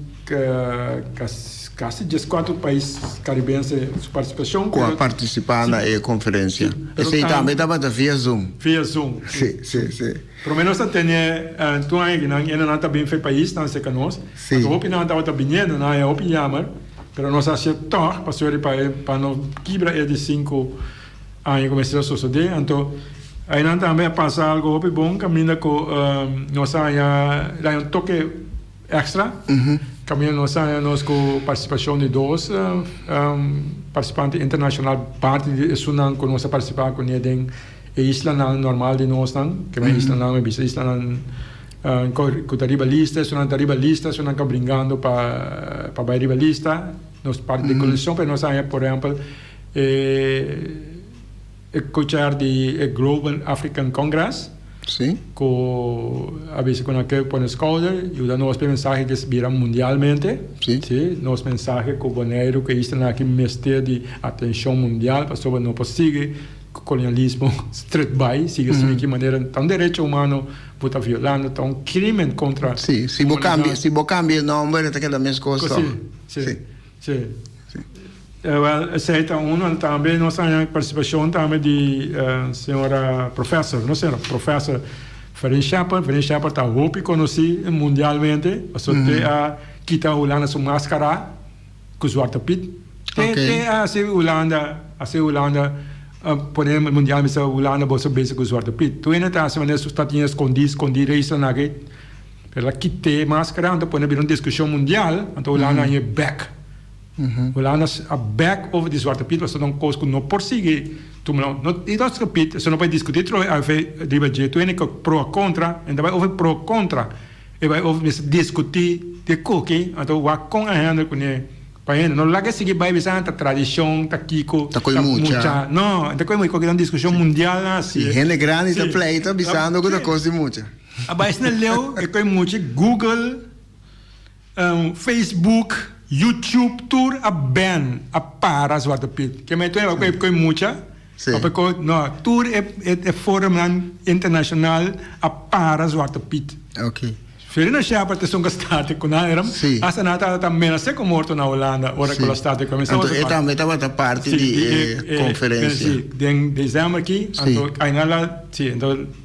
kasi dieskuater pais karibense su partisipashon. Ku a partisipá na e konferensia. Esei tambe tabata via Zoom. Via Zoom. Si, si, si. Promé nos ta tene tur aña ki nan ene nan ta bin fe paisnan serka nos. Si. Pasobra hopi nan tabata biniendo, nan a hopi yamer, pero nos a hasié tòg pasobra pa e pa no kibra e di sinku aña ku mester a sosodé. Anto einan tambe a pasa algu hopi bon kaminda ku nos a haña haña un toke Extra, Caminda nos a haña nos cu participacion di dos participante internacional parti di esunnan cu nos a participa cune den e islanan normal di nosnan, ke men islanan mi bisa islanan cu ta riba lista, esunnan ta riba lista, esunnan ta bringando pa pa bay riba lista, nos parti di coleccion pero nos a haña por ehempel e E co-chair di e Global African Congress cu a bisa cu nan ke pone schouder yuda nos p'e mensahe ke bira mundialmente. Si, nos mensahe cu Boneiru cu e islanan aki mester di atencion mundial pasobra no por sigui cu colonialismo stret bay, sigui asina ki manera ta un derecho humano bo ta violando, ta un crimen contra Si, si bo cambia, si bo cambia e nomber e ta keda mescos toch. Si, si. Si. Wel, esei ta uno. En tambe nos a haña partisipashon tambe di señora professor, no señora, professor Ferin Shepherd. Ferin Shepherd ta hopi konosí mundialmente pasobra te a kita Hulanda su maskara ku Zwarte Piet. Te te a hasi Hulanda, hasi Hulanda pone mundial bisa Hulanda boso bezig ku Zwarte Piet. Tur hende ta hasi manera su ta tin eskondí skondí reisanan aki. Pero a kit'é maskara anto pone bira un diskushon mundial anto Hulanda a hañ'é bèk. Hulanda a bèk over di Zwarte Piet pasobra ta un kos ku no por sigui tuma no no i Zwarte Piet esei no por diskutí tro afe riba dje tur hende ku pro a kontra e ta bai over pro kontra e bai over mester diskutí di e koki anto wak kon a hèndel kuné pa hende no laga sigui bai bisa ta tradishon ta kiko Ta koe mucha. No ta koe mucha koki ta un diskushon mundial nan hasi. Si hende grandi ta pleita bisando ku ta kos di mucha. A bai asina leu e koe mucha Google Facebook, YouTube tur a ban, a para Zwarte Piet. Ke men tur e koe mucha, pa no, tur e e forumnan internacional a para Zwarte Piet. Verena Shepherd esun ku a start ku nan era, hasta nan tabata menas'é ku morto na Hulanda ora ku el a start ku Anto e tambe tabata parti di e konferensia. Si, den desèmber aki, anto ainan la, si, anto.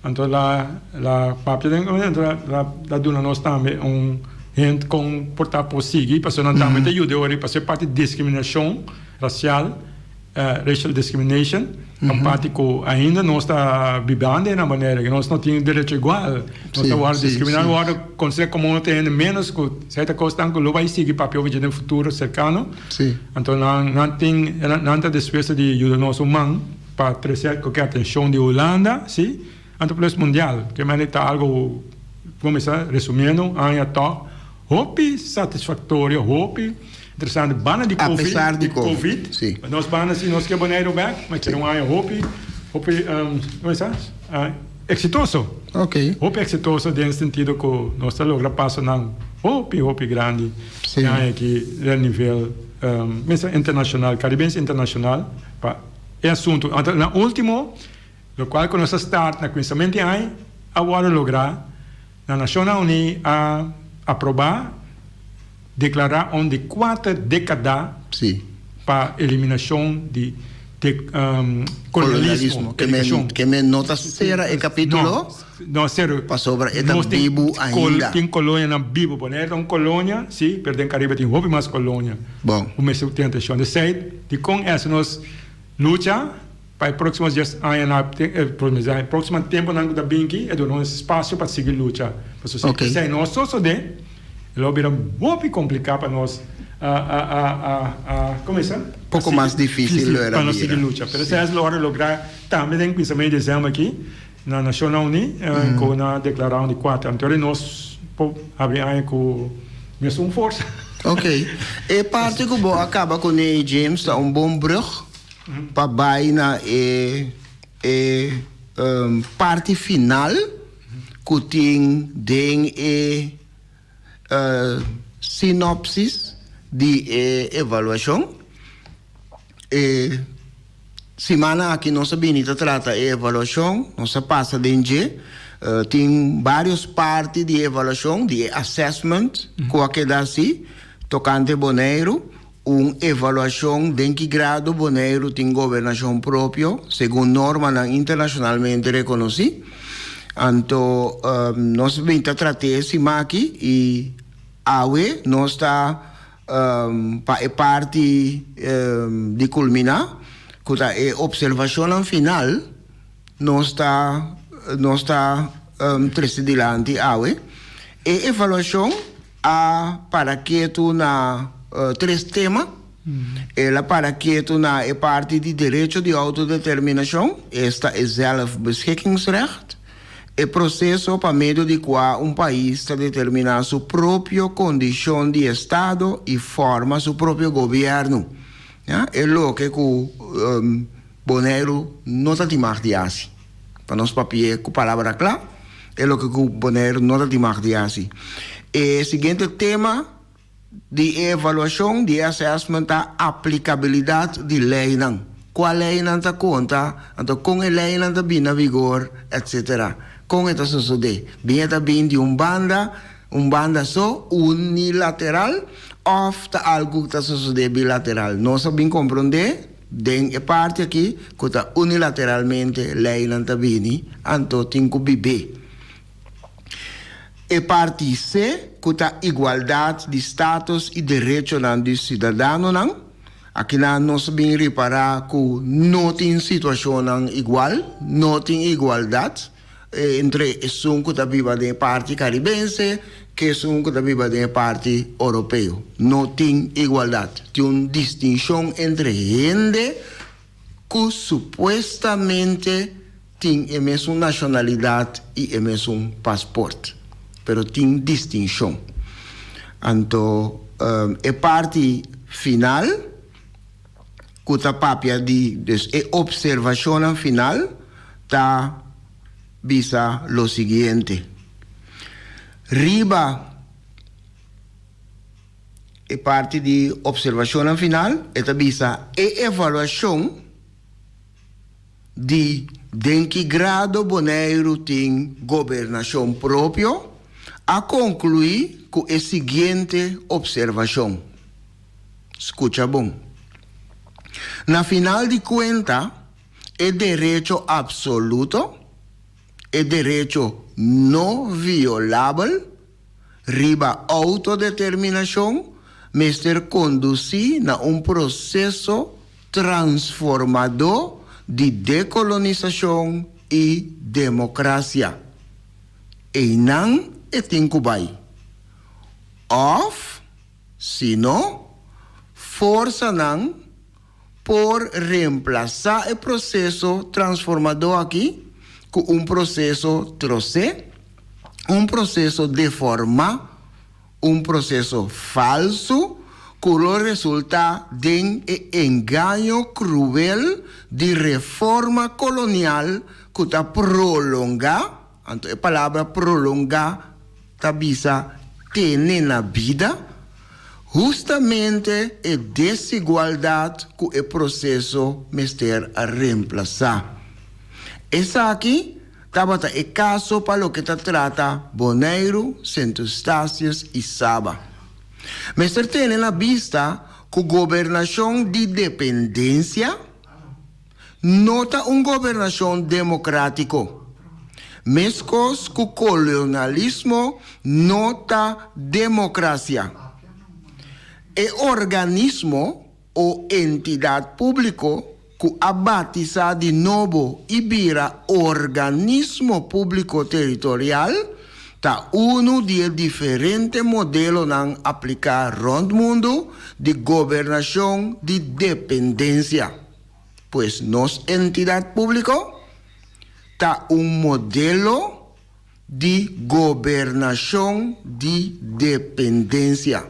Anto la la papia den anto la la duna nos tambe un hint kon por ta por sigui pasobra nan tambe ta yuda e ora pasobra e parti discriminacion racial racial discrimination ta un parti ku ainda nos ta bibando den nan manera ku nos no tin derecho igual nos ta wòrdu discrimina nos wòrdu considera komo nos ta hende menos ku sierto kosnan ku lo bai sigui papia over dje den futuro serkano anto nan nan tin nan ta dispuesto di yuda nos un man. Pa trese cualkier atencion di Hulanda, si, anto plus mundial. Ke manera ta algo, como mi sa, resumiendo, aña toch hopi satisfactorio, hopi interesante. Banda di A pesar di COVID, COVID, si. Nos banda si nos ke Boneiru bek, ma keda un aña hopi, hopi, como mi sa, exitoso. Ok. Hopi exitoso den sentido cu nos ta logra pasonan hopi, hopi grandi. Si. E aña aki den nivel, mi sa, internacional, Caribense internacional, pa. E asuntu. Anto na ultimo, lokual ku nos a start na kuminsamentu di aña a wòrdu lográ, na Nashonnan Uní a aprobá deklará un di kuater dékada pa eliminashon di kolonialismo. Kolonialismo. Ke men no ta sera e kapítulo? No, sero. Pasobra e ta bibu ainda. Tin kolonianan bibu. Bonaire ta un kolonia, si, pero den Karibe tin hopi mas kolonia. Bon. Ku mester tin atenshon. Esei, dikon esa nos lucha pa e próksimo dies añanan, e próksimo tempunan ku ta bin aki, e duna nos espasio pa sigui lucha. Pasobra si esei no sosodé, e lo bira hopi kompliká pa nos a, komo e sa? Poko mas difísil lo era bira. Pa nos sigui lucha. Pero esei es lo ora lográ tambe den kuminsamentu di desèmber aki. Na Nashonnan Uní ku nan a deklará un di kuater anto nos por habri aña ku mesun forsa. Ok. E parti ku bo a kaba kuné, James, ta un bon brug pa bai na e e parti final ku tin den e sinopsis di e evaluashon. E simana aki nos a bini ta trata e evaluashon, nos a pasa den dje. Tin varios parti di e evaluashon, di e assessment ku a keda hasi tokante Boneiru. Un evaluashon den ki grado Boneiru tin gobernashon propio segun normanan internashonalmente rekonosí. Anto nos a bini ta trat'é e sima aki i awe nos ta Pa e parti di kulminá, ku ta e opservashonnan final, nos ta nos ta trese dilanti awe. E evaluashon a para ketu na tres tema. El a para ketu na e parti di derecho di outodeterminashon, esta e zelfbeschikkingsrecht. E proseso pa medio di kua un pais ta determiná su propio kondishon di estado i forma su propio gobièrnu. Ya, e loke ku Boneiru no ta tin mag di hasi. Pa nos papi'é ku palabra kla, e loke ku Boneiru no ta tin mag di hasi. E siguiente tema Di e evaluashon di e assessment ta aplikabilidat di leinan. Kua leinan ta konta, anto kon e leinan ta bini na vigor, etsetera. Kon e ta sosodé? Bin e ta bin di un banda, un banda so, unilateral, òf ta algu ku ta sosodé bilateral? Nos a bin komprondé den e parti aki ku ta unilateralmente leinan ta bini, anto tin ku bib'é. E parti C, ku ta igualdat di status i derechonan di siudadanonan. Akinan nos a bin ripará ku no tin situashonnan igual, no tin igualdat entre esun ku ta biba den e parti karibense ku esun ku ta biba den e parti oropeo. No tin igualdat. Tin un distinshon entre hende ku supuestamente tin e mesun nashonalidat i e mesun pasport, pero tin distinshon. Anto e parti final ku ta papia di, dus e opservashonnan final ta bisa lo siguiente, Riba. E parti di observacionnan final e ta bisa e evaluacion di den ki grado Boneiru tin gobernacion propio a conclui cu e siguiente observacion. Scucha bon. Na final di cuenta e derecho absoluto, e derecho no violabel, riba outodeterminashon mester kondusí na un proseso transformadó di dekolonisashon i demokrasia. Einan e tin ku bai. Òf, si no, forsanan por remplasá e proseso transformadó aki ku un proseso trosé, un proseso deformá, un proseso falsu ku lo resultá den e engaño kruel di reforma kolonial ku ta prolongá, anto e palabra prolongá ta bisa tene na bida, hustamente e desigualdat ku e proseso mester a remplasá. Esaki tabata e kaso pa loke ta trata Boneiru, Sint Eustatius i Saba. Mester tene na bista ku gobernashon di dependensia no ta un gobernashon demokratiko, meskos ku kolonialismo no ta demokrasia. E organismo o entidat públiko ku a batisá di nobo i bira organismo públiko teritorial, ta unu di e diferente modelonan apliká rònt mundu di gobernashon di dependensia. Pues nos entidat públiko ta un modelo di gobernashon di dependensia.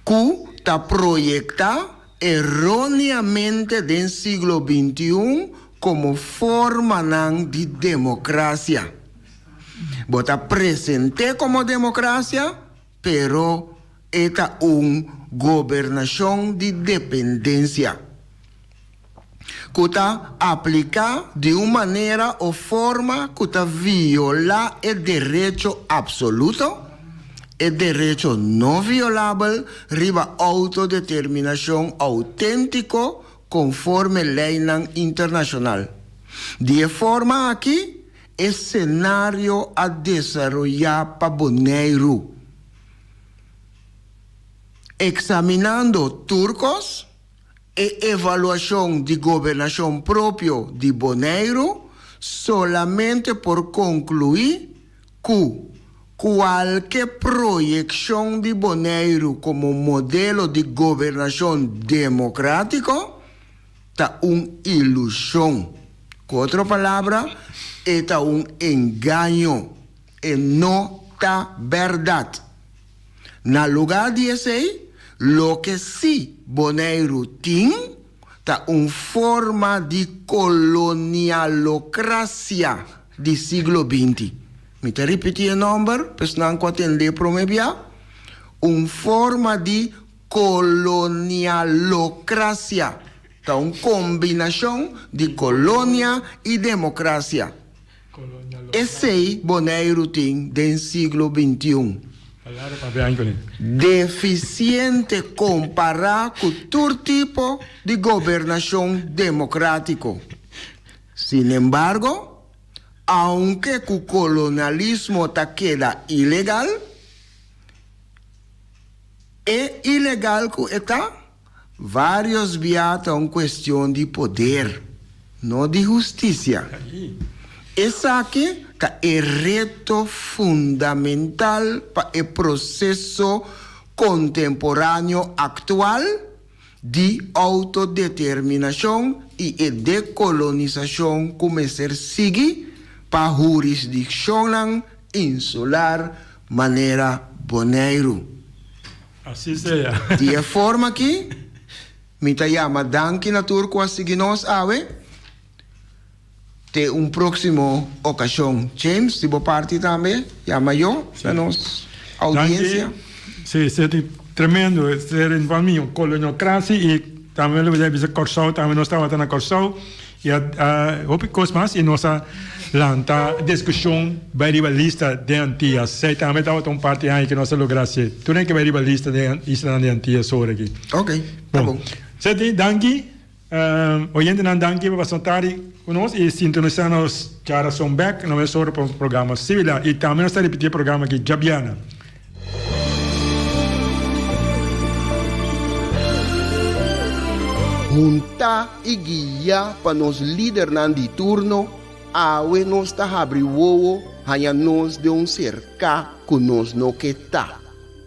ku ta proyektá eróneamente den siglo 21 komo formanan di demokrasia. Bo ta present'é komo demokrasia, pero e ta un gobernashon di dependensia ku ta apliká di un manera o forma ku ta violá e derecho apsoluto, e derecho no violabel riba outodeterminashon outéntiko konforme leinan internashonal. Di e forma aki e senario a desaroyá pa Boneiru. Eksaminando tur kos, e evaluashon di gobernashon propio di Boneiru solamente por konkluí ku kualke proyekshon di Boneiru komo modelo di gobernashon demokrátiko ta un ilushon. Ku otro palabra, e ta un engaño, e no ta bèrdat. Na lugá di esei, loke sí Boneiru tin ta un forma di kolonialokrasia di siglo 20. Mi ta ripití e nòmber pa esnan ku a tendé promé bia, un forma di kolonialokrasia. Ta un kombinashon di kolonia i demokrasia. Esei Boneiru tin den siglo 21. Defisiente kompará ku tur tipo di gobernashon demokrátiko. Sinembargo, aunke ku kolonialismo ta keda ilegal, e ilegal ku e ta, Vários bia ta un kuestion di poder, no di hustisia. Esaki ta e reto fundamental pa e proseso kontemporáneo aktual di outodeterminashon i e dekolonisashon ku mester sigui pa hurisdikshonnan insular manera Boneiru. Así sea. Di e forma aki, mi ta yama danki na tur ku a sigui nos awe. Te un próksimo okashon. James, di bo parti tambe, yama yo na nos oudiensia. Danki. Sí, sí, ta tremendo. Ser in van mi, koloniokrasi i tambe lo bo bisa Kòrsou, tambe nos tabata na Kòrsou. I a hopi kos mas i nos a lanta diskushon bai riba lista den Antias. Esei tambe tabata un parti aña ku nos a logra hasi. Tur den ke bai riba lista den islanan di Antias ora aki. Ok, ta bon. Seti, danki. Oyentenan danki pa pasa tardi ku nos i sintonisá nos djarason bèk na mes ora pa un programa similar. I tambe nos ta ripití e programa aki djabièrnè. Huntá i guiá pa nos lidernan di turno, awe nos ta habri wowo haña nos den un serká ku nos no ke ta.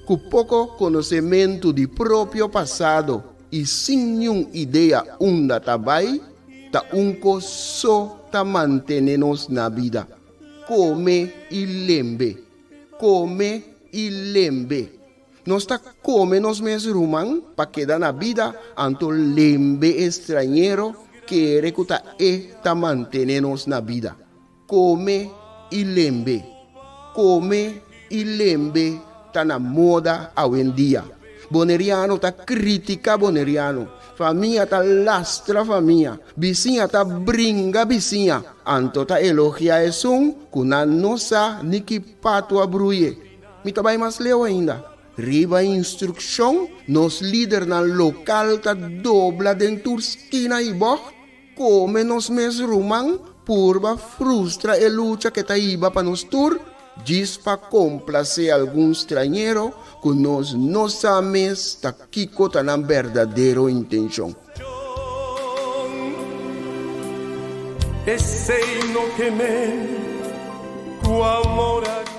Ku poko konosementu di propio pasado i sin niun idea unda ta bai, ta un kos so ta mantené nos na bida, kome i lembe. Kome i lembe. Nos ta kome nos mes ruman pa keda na bida, anto lembe e strañero kere ku ta e ta mantene nos na bida. Kome i lembe. Kome i lembe ta na moda awendia. Boneriano ta kritika boneriano. Famia ta lastra famia. Bisiña ta bringa bisiña. Anto ta elogia esun ku nan no sa ni ki patu a bruye. Mi ta bai mas leu ainda. Riba instrukshon, nos lidernan lokal ta dobla den tur skina i bògt, kome nos mes ruman, purba frustra e lucha ke ta hiba pa nos tur, djis pa komplasé algun strañero ku nos no sa mes ta kiko ta nan berdadero intenshon. Esei no ke men ku amor a.